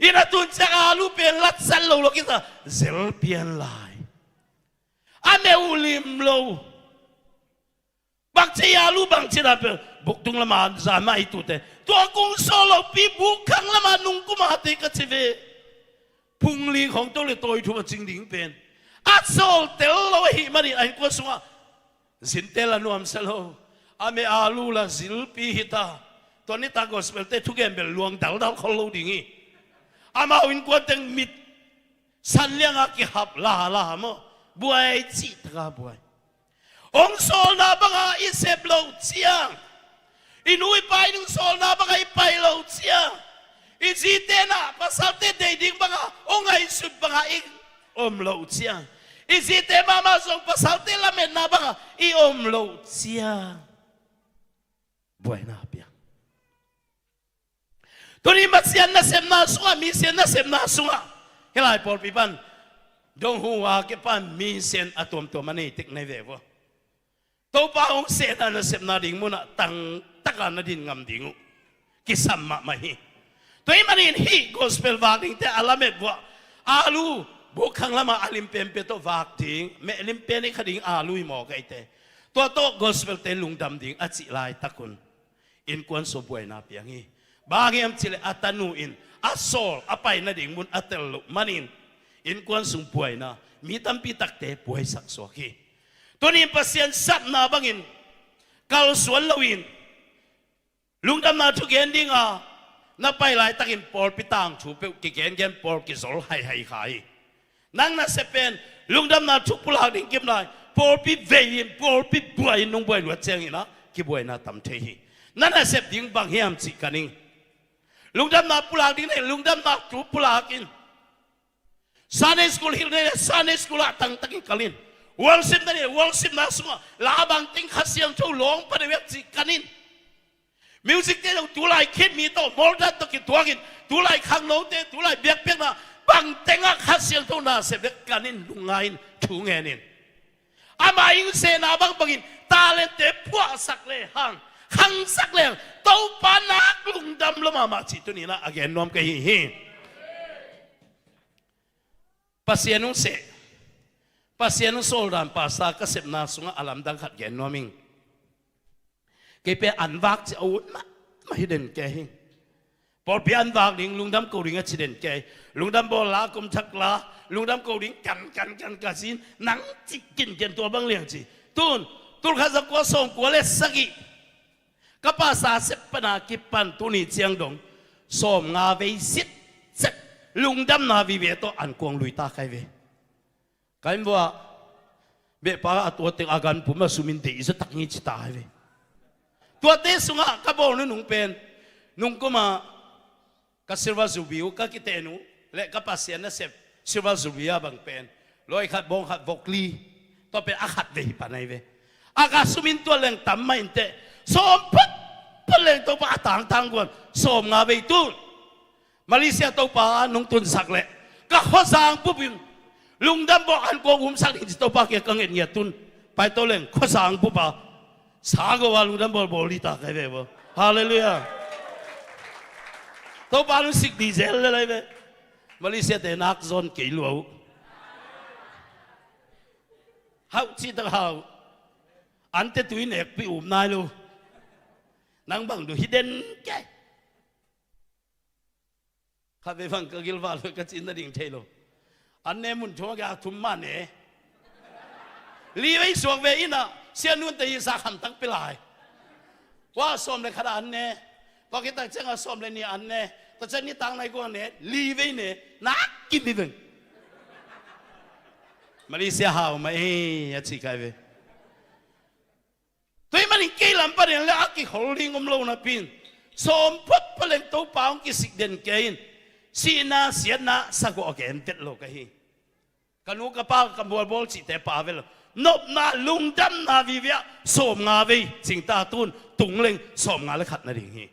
Inn a tun ciang alu pen latsat lo lo kisa zel pian lai. A meuh lim lo. Bangci a lu bangci dan pen buktung lama zan mah i tuh te. Tua kong sawl lopi bukkhang lama nungkuma te ka ci ve. Phungli khawng to le tawi thum a cing ding pen a sawl tel lo ahih manin a innkuan sungah zinte la nuamsa lo. A meh a lu la zilpi hi ta. Tua nitak gospel te thugen bel luang daldal khol lo ding hi. Amau innkuan teng mit san lianga kihap lala maw? Buai cih taka buai. Hong sawlna banga i sep loh ciang, i nu i pa in hong sawlna banga i pai loh ciang, i zite na pasalte deih ding banga hong ngaihsut banga i om loh ciang, i zite mahmah zong pasalte lametna banga i om loh ciang, buaina piang. Tuni Pasian nasepna sungah, mission nasepna sungah, hih lai pawlpi pan dong hu a kipan mission a tuamtuam a nei tek nei ve vua. Topa hong sehna nasepna ding munah tangtaka na din ngam ding uh kisam mahmah hi. Tua ahih manin hih gospel vak dingte a lamet vua, alu bukkhang lama a lim penpen tawh vak ding, meh lim pen i kha ding alu hi maw ka eite. Tua tawh gospel te lungdam ding a cih laitak un innkuan sung buaina piang hi. Bang hiam cihleh a tanu in a sawl a pai nading mun a tel loh manin innkuan sung buaina, mi tampi takte buaisak suak hi. Tunin Pasian sapna bangin kalsuan loin lungdamna thu gen dinga na pai laitakin pawlpi tangthu peuh kigengen pawl kizol haihai kha hi. Nang nasep pen lungdamna thu pulak ding kim lai, pawlpi vei in, pawlpi buai in nong buai luat ciangin ah kibuaina tam thei hi. Na nasep ding bang hiam cih ka ning. Lungdamna pulak ding nei, lungdamna thu pulak in. Sunday school hilh nei, Sunday school ah tangtakin kal in. Worship nei, worship na sungah la bang teng Kha Siangtho lawng pa deuh cih kan in. Music te zong tulai khit mi tawh, mawldat tawh kituakin, tulai khangnote, tulai biakpiakna bang tengah Kha Siangtho nasep dek kan in, lungngai in, thu ngen in. Ama hong sehna bangbangin talente phuahsak lehang, khangsak lehang, Topa nak lungdam lua mahmah cih tuninah a gen nuam ka hi hi. Pasian hong seh, Pasian hong sawldan pasa ka sepna sungah a lamdang khat gen nuam ing. Kei pen an vak ci a ut mahmah hi den kei hi. Pawlpi an vak ding, lungdam ko ding a ci den kei. Lungdam bawl la, kum thak la, lungdam ko ding kan kan kan ka sin, nang cih kinken tua bang liang ci. Tun, tulkhat zakua sawmkua le sagih ka pasa sep pana kipan tuni ciang dong sawmnga vei sitset lungdamna vive tawh an kuang lui ta kai ve. Ka inn vuah behpa a tua teng a gan pum a sumin deih zaw tak ngi ci ta hai ve. Tuate sungah ka bawl nunung pen nungkuma ka silver jubilee uh ka kiten uh le ka Pasian nasep silver jubilee a bang pen lawi khat bawng khat vok li, tua pen a khat vei hi pan ahi ve. A ka sumin tua leng tam mah inteh, sawm phot phot leng Topa a tangtang guan sawmnga vei tun Malaysia Topa nong tunsak leh ka khuazang bupin lungdam bawl an kuang umsak ding ci Topa kiang ka ngetngiat tun. Pai to leng khuazang bupa sa go a lungdam bawl bawl li ta kai ve bawl. Halleluiah. Topa nong sik di zel le lai ve. Malaysia te nak zon kei lua uh. Hauh ci tak hauh. Ante tui nekpi um nai lo. Nang bang du hi den kei. Khat vei bang ka gilvah lo ka cih nading thei lo. An ne mun thum a kia thum mah ne. Li vei suak ve in ah, sianu te hi sa khamtak pia lai. Kua sawm le khat a an ne. Kua kitak ciang a sawm le nih a an ne. Tua ciang nitak nai kua ne. Li vei ne. Nak kim hi veng. Malaysia hau mah e, a ci kai ve. Tua ahih manin kei lam panin le a kikhol ding om lo napi in, sawm phot pha leng Topa hong kisik den kei in, sihna siatna sagawh a gen vet lo ka hi. Ka nu ka pa ka mualbawl cihte pa vet lo. Nopna lungdamna vive ah sawmnga vei cingta tun tung leng sawmnga le khat nading hi.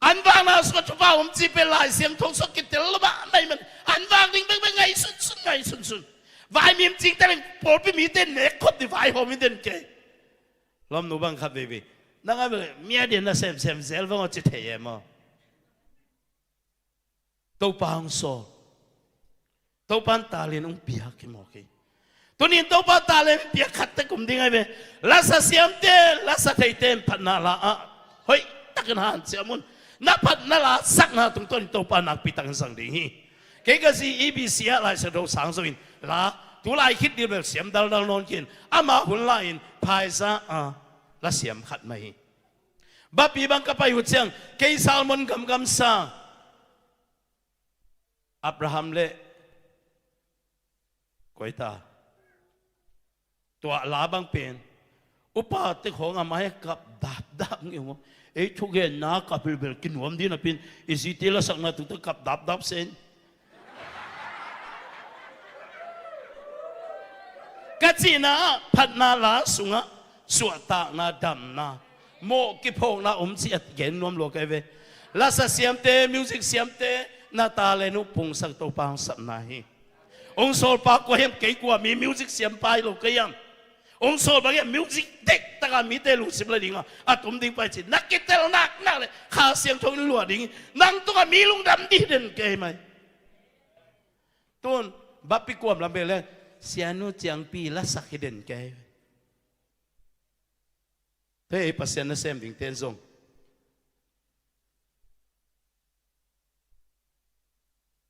An vakna sungah thupha om cih pen Lai Siangtho sungah kitel lo mahmah ahih man, an vak ding bekbek ngaihsunsun, ngaihsunsun. Vaimim cingte leng pawlpi mite nek khop ding vaihawm hi den kei. Lawmnu bang khat veivei, nang a bel mi a dian na semsem zel vang aw ci thei e maw? Topa hong sawl. Topa in talent hong piak hi mawk hi. Tuni in Topa talent piak khat tek om ding ahi ve. Lasa siamte, lasa theite in phatna la ah hoih takin hanciam un. Na phatna la sakna tungtawn in Topa nakpi takin zang ding hi. Kei ka zi E B C ah Lai Siangtho sang zo in la, tu lai khit dil bel siam daldal nawn khin. Ama hun lai in Phaisa a la siam khat mah hi. Bapi bang ka pai uh ciang kei Salmon gamgam sa Abraham le koi ta, tua la bang pen upa te khawng a mai kap dapdap ngeu maw? Ei thugenna kap hilbel kinuam ding napi in i zite lasakna tungte kap dapdap sen. Ka cihna ah phatna la sungah suahtakna, damna, mawh kiphawkna om cih a gen nuam lua ka hi ve. Lasa siamte, music siamte, na talent uh pungsak Topa hong sapna hi. Hong sawlpa kua hiam, kei kua mi music siampa hi lo ka hiam? Hong sawl bang hiam, music dektak a mite lungsim la ding a, a tum ding pai ci. Na kitel naknak le Kha Siangtho in lua ding hi. Nang tungah mi lungdam ding hi den kei mai. Tun bapi kuam lam bel le sianu ciangpi lasak hi den kei. Hei, Pasian nasem dingte in zong,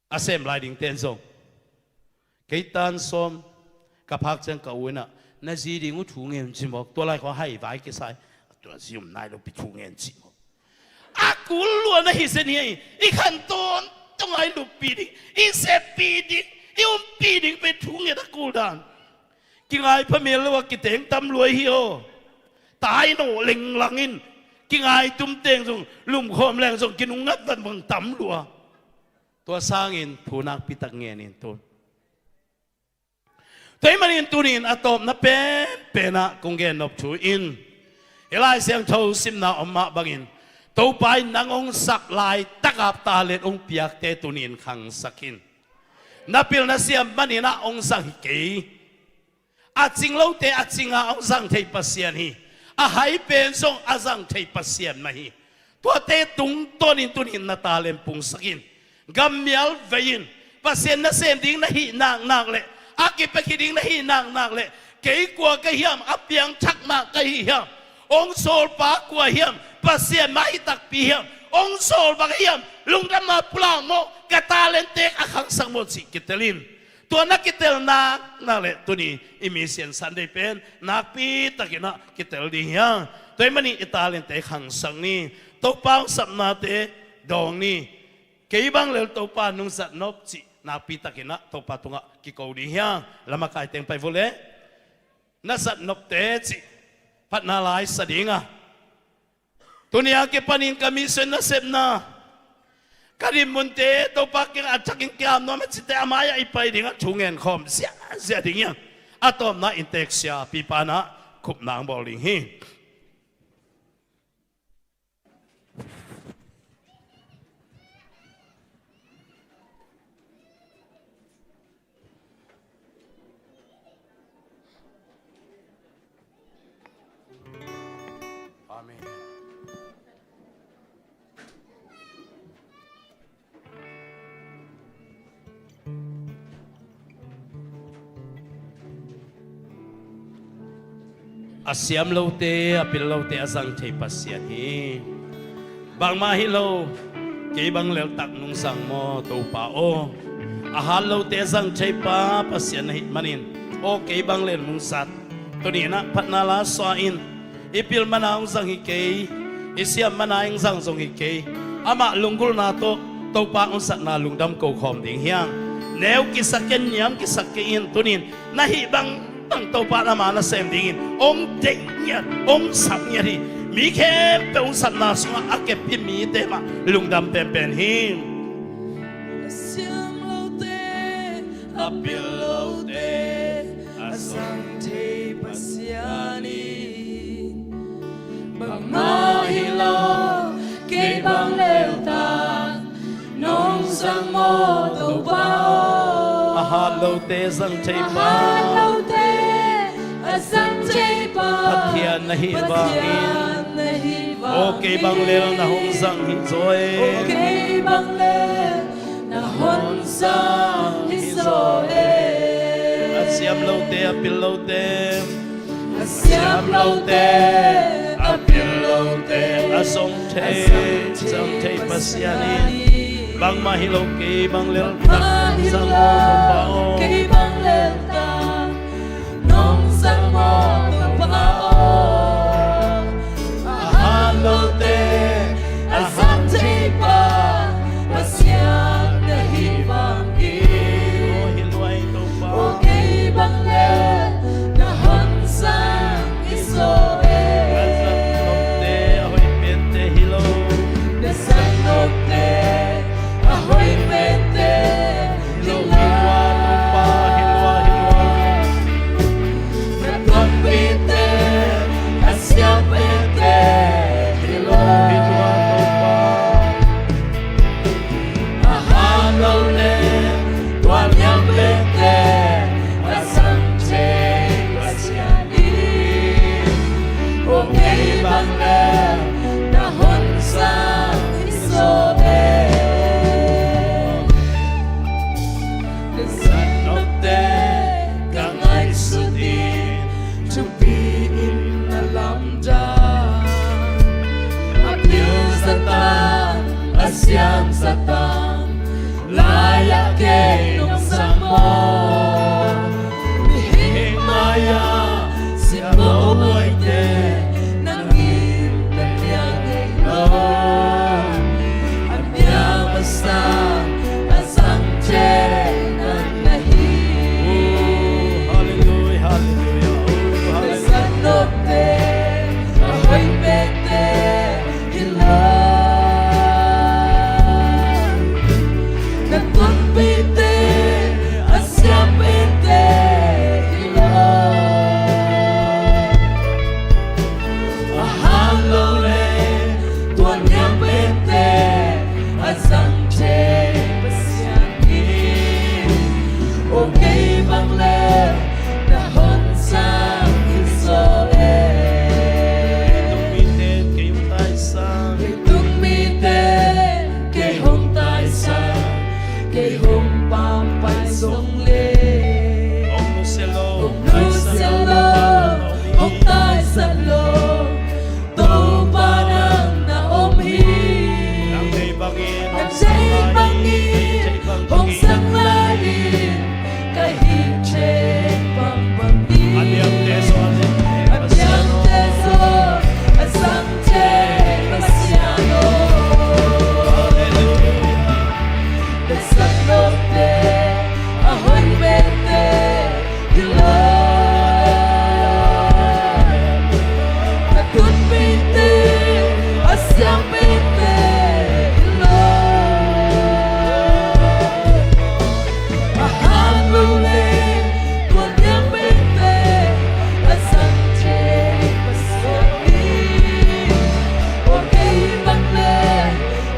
a sem lai dingte in zong, kei tan sawm ka phak ciang ka u in ah, na zi ding uh thu ngen ci mawk, tua lai khawng haivai kisai, tua zi um nai lo pi thu ngen ci mawk. A kul lua na hi zen hi. I khan tawntung a i luppih ding, i seppih ding, i umpih ding pen thu ngen a kul dan. Kingai phamel lo a kiteng tam lua hi aw. Tai nawh lenglang in kingai tum teng zong lumkhawm leng zong kinungngat vanvang tam lua. Tua sangin thu nakpi tak ngen in tun. Tua ahih manin tuni in a tawpna penpen ah kong gennop thu in, hih Lai Siangtho simna om mah bangin, Topa in nang hong sak laitak a talent hong piakte tuni in khangsak in. Na pil na siam manin ah hong zang hi kei. A cing lote a cing a hong zang thei Pasian hi. A hai pen zong a zang thei Pasian mah hi. Tuate tungtawnin tuni in na talent pungsak in. Gammial vei in. Pasian nasem ding na hih naknak le, a kipia khit ding na hih naknak le, kei kua ka hiam, a piangthak mah ka hih hiam, hong sawlpa kua hiam, Pasian mah hi takpi hiam, hong sawl bang hiam, lungdamna pulak maw, ka talent tek a khangsak maw cih kitel in. Tua na kitel naknak le tuni i Mission Sunday pen nakpi takin ah kitel ding hi hang. Tua ahih manin i talente khangsak ni. Topa hong sapnate dawng ni. Kei bang lel Topa nung zat nop cih nakpi takin ah Topa tungah kiko ding hi hang. Lam a kai teng pai vua le. Na zat nopte cih phatna lai sa ding a, tuni a kipanin ka mission nasepna, ka dinmunte Topa kiang a thakin kiam nuam a cite a mai-ah i pai dingah thu ngen khawm ziahziah ding hiang. A tawpna in teksia pipanah khupna ang bawl ding hi. Amen. A siam lote, a pil lote a zang thei Pasian hi. Bangmah hi lo. Kei bang leltak nong zang maw, Topa aw. A hat lote zang theipa Pasian na hih manin, aw kei bang lel nong zat. Tuni-in ah phatna la sua in, i pil mana hong zang hi kei, i siam mana hong zang zong hi kei. Amah lunggulhna tawh Topa hong zatna lungdam ko khawm ding hi hang. Neu kisak kei, niam kisak kei in, tuni-in na hih bang bang Topa in ama nasem dingin hong deih ngiat, hong sap ngiat hi. Mi khempeuh hong sapna sungah a kep hi mite mah lungdam penpen hi. A siam lote, a pil lote a zang thei Pasian in, bangmah hi lo, kei bang leltak nong zang maw, Topa aw. A hat lote zang theipa, a hat lote a zang theipa Pathian na hih vangin, Pathian na hih vangin, aw kei bang lel na hong zang hi zaw e. Aw kei bang lel na hong zang hi zaw e. A siam lote, a pil lote, a siam lote, a pil lote a zong thei, zang thei Pasian in, bangmah hi lo, kei bang leltak nong zang maw, Topa aw. Kei bang leltak nong zang maw, Topa aw. A hat lote a zang theipa Pasian na hih vangin, aw kei bang lel na hong zang hi zaw e. Na zat nopte a hoih pente hi lo, na zat nopte a hoih pente hi lo, hi lua Topa, hi lua, hi lua. Na tonpihte a siam pente hi lo, hi lua Topa. A hat lo leh tua niam pente a zang thei Pasian in, aw kei bang lel na hong zang hi zaw e. Na zat nopte ka ngaihsut in, thupi in na lamdang. A pil za tang, a siam za tang, lai-ah kei nong zang maw. Mihing mai-ah sim lo huaite, nang in na pia ngei lo. A niam a sang a zang thei na na hi. Oh, hallelujah, hallelujah, oh, hallelujah. Na zat nopte a hoih pente hi lo, na tonpihte a siam pente hi lo. A hat lo leh tua niam pente a zang thei Pasian in, aw kei bang lel na hong zang hi zaw e. Leitung mite kei hong taisan, leitung mite kei hong taisan, kei hong pampai zong leh, hong nusia lo, hong nusia lo, hong taisan lo, Topa nang na om hi. Nang deih bangin, nang deih bangin hong zang lai in, ka hih theih bangbang in. A niamte zaw, a niamte zaw a zang thei Pasian aw. Hallelujah. Na zat nopte a hoih pente hi lo, na tonpihte a siam pente hi lo. A hat lo leh tua niam pente a zang thei Pasian in, aw kei bang lel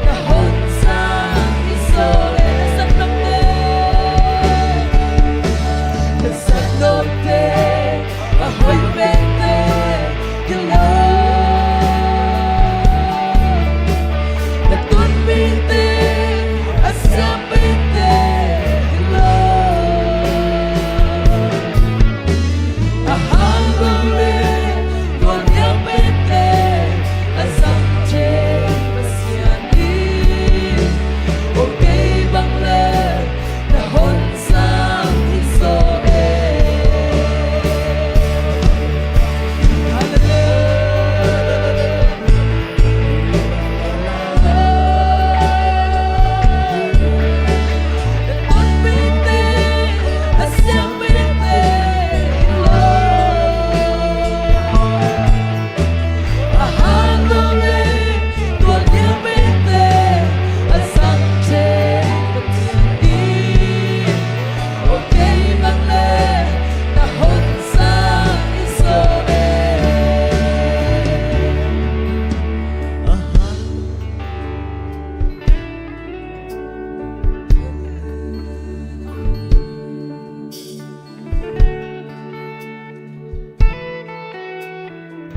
na hong zang hi zaw e. Na zat nopte, na zat nopte a hoih pente hi lo, na tonpihte a siam pente hi lo. A hat lo leh tua niam pente a zang thei Pasian in,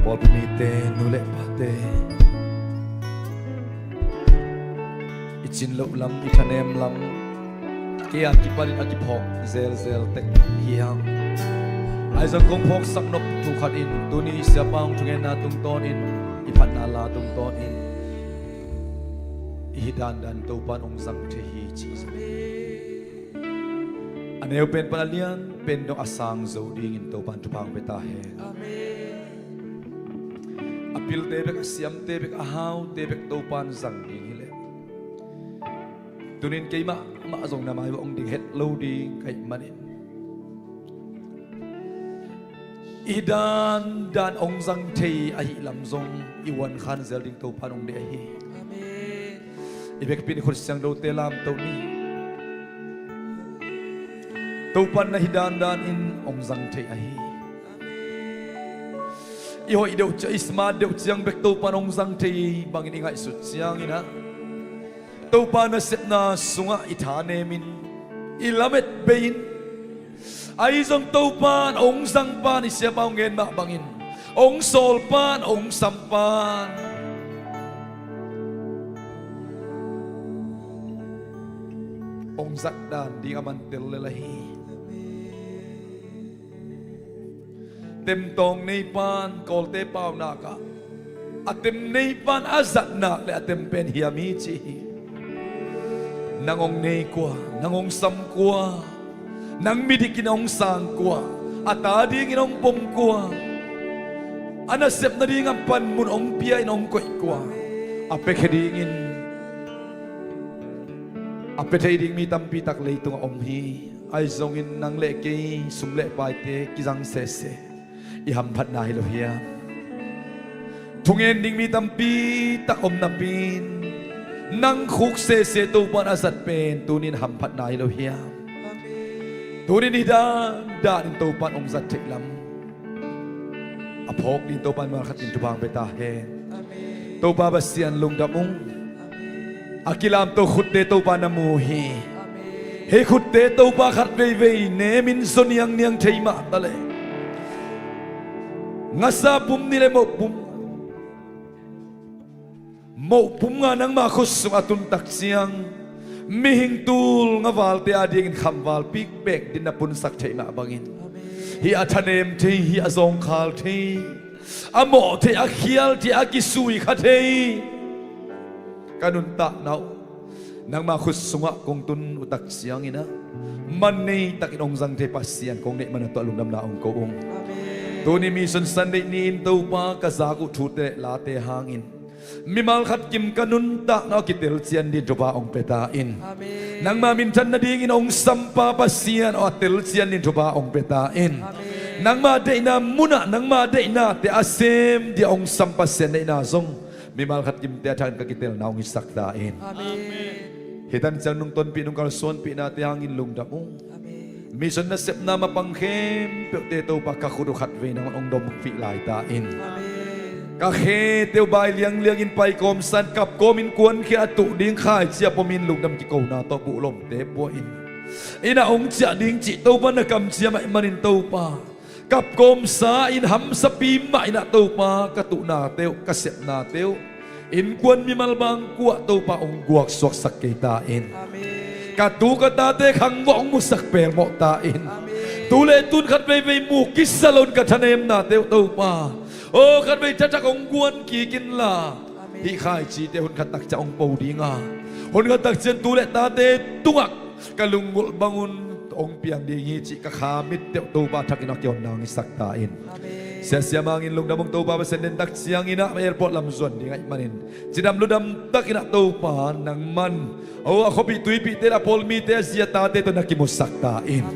Pawlpi mite, nu le pate, i cin loh lam, i thanem lam, kei a kipanin a kiphawk zelzel tek hi hang. Ahi zong kong phawksak nop thu khat in, tuni i siapa hong thungetna tungtawnin, i phatna la tungtawnin, i hi dandan Topan hong zang thei hi ci. A neu pen pan a lian pen dong a sang zo dingin Topan thupha hong pia ta hen. A pilte bek, a siamte bek, a haute bek Topan zang ding hileh, tunin keimah mah zong na mai uah hong ding het lo ding ka hih manin, i dandan hong zang thei ahih lam zong i uankhan zel ding Topan hong deih ahi. I vekpi in i khut siangthote lamto ni. Topan na hi dandanin hong zang thei ahi. I hoih deuh ciang, i smart deuh ciang bek Topan hong zang thei bangin i ngaihsut ciangin ah, Topa nasepna sungah i thanemin, i lamet bei-in, ahi zong Topan hong zang pan, i siapa hong ngen mah bangin, hong sawl pan, hong sam pan, hong zat dan ding a man tel lel ahi. Temtawng nei pan, Kawlte paunak ah, a tem nei pan a zat nak leh a tem pen hiam hi ci hi. Nang hong nei kua, nang hong sam kua, nang midikin hong sang kua, a ta dingin hong pom kua, a nasep nading a panmun hong pia-in hong koih kua, a piakhia dingin, a pia thei ding mi tampi tak leitungah om hi. Ahi zongin nang le kei sum le paite kizang sese, i hamphatna hi lo hiam? Thungen ding mi tampi tak om napi-in, nang khuk sese Topan a zat pen tunin hamphatna hi lo hiam? Tunin hi dandanin Topan hong zat theih lam a phawk ding Topan mimal khat in thupha hong pia ta hen. Topa Pasian, lungdam ung. A kilamto khutte Topa na mu hi. Hih khutte Topa khat veivei nemin zaw niangniang thei mah ta leh, ngasa pum nih le moh pum, moh pum nga nangma khut sungah a tun tak ciang, mihing tul nga valte adingin khamval pikpek din na punsak theih mah bangin, hih a thanem thei, hih a zawngkhal thei, a mawh thei, a khial thei, a kisui kha thei ka nuntakna uh nangma khut sungah kong tun uh tak ciangin ah, man nei takin hong zang thei Pasian kong neih man a tuah lungdamna hong ko ung. Tuni Mission Sunday ni-in Topa ka zak uh thute le late hangin, mimal khat kim ka nuntakna uh a kitel cian dingin thupha hong pia ta in. Nangma minthan nadingin hong sampa Pasian aw, a tel cian dingin thupha hong pia ta in. Nangma deihna munah nangma deihnate a sem dia hong sam Pasian deihna zong mimal khat kimte a thakin ka kitelna hong hisak ta in. Hih tan ciang nungtonpih, nungkalsuanpihnate hangin lungdam ung. Mission nasepna mapang khempeuhte Topa ka khut uh khatvei nang hong dawmpih lai ta in. Ka khete uh bai liangliangin paikawmsa-in kapkawmin kuankhiat a tuh ding khaici a pomin lungdam kikona tawh buhlomte pua in. Inn ah hong ciah ding cih Topa na kamciam ahih manin Topa, kapkawmsa-in hamsapi mah in ah Topa ka tuhnate uh, ka sepnate uh, innkuan mimal bangkuah Topa hong guaksuaksak kei ta in. Ka tu ka tate khangvawh hong musak pelmawh ta in. Tu le tun khat veivei mu kisa loin ka thanemnate uh Topa, aw, khat vei thathak hong guan kik inla, hih khaicite hun khat tak ciang hong po ding a, hun khat tak ciang tu le tate tungah ka lunggulh bangun hong piang ding hi cih ka kha mitte uh Topa thakin a kihonna hong hisak ta in. Siasia mangin lungdam ung Topa, Pasian den tak ciangin ah airport lam zuan ding ahih manin cidam ludam takin ah Topa nangman, aw, a khuapih tuipihte le a pawl mite a zi a tate tawh na kimusak ta in.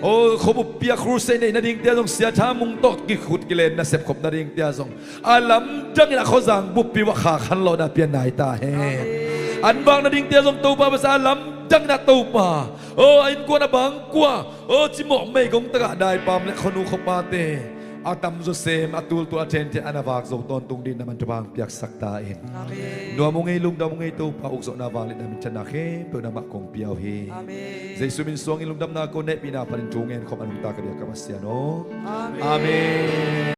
Aw, khuabup pia crusade neih nadingte ah zong sia thamung tawh kikhut kilen nasep khop nadingte ah zong a lamdangin a khuazang buppi uah kha khanlawhna pian nai ta hen. An vak nadingte ah zong Topa Pasian a lamdangin ah Topa, aw, a innkuan a bangkua, aw, cimawh meigong takah daipam le khuanu khuapate a tamzaw sem, a tultul a thenthen an a vak zo tawntung dingin na man thupha hong piaksak ta in. Nuam ung ei, lungdam ung ei Topa, ukzawhna vangliatna minthanna khempeuh nangmah kong pia uh hi. Jesu min suangin lungdamna ko, hehpihna panin thu ngen khawm a nungta ka biak ka Pasian aw. Amen.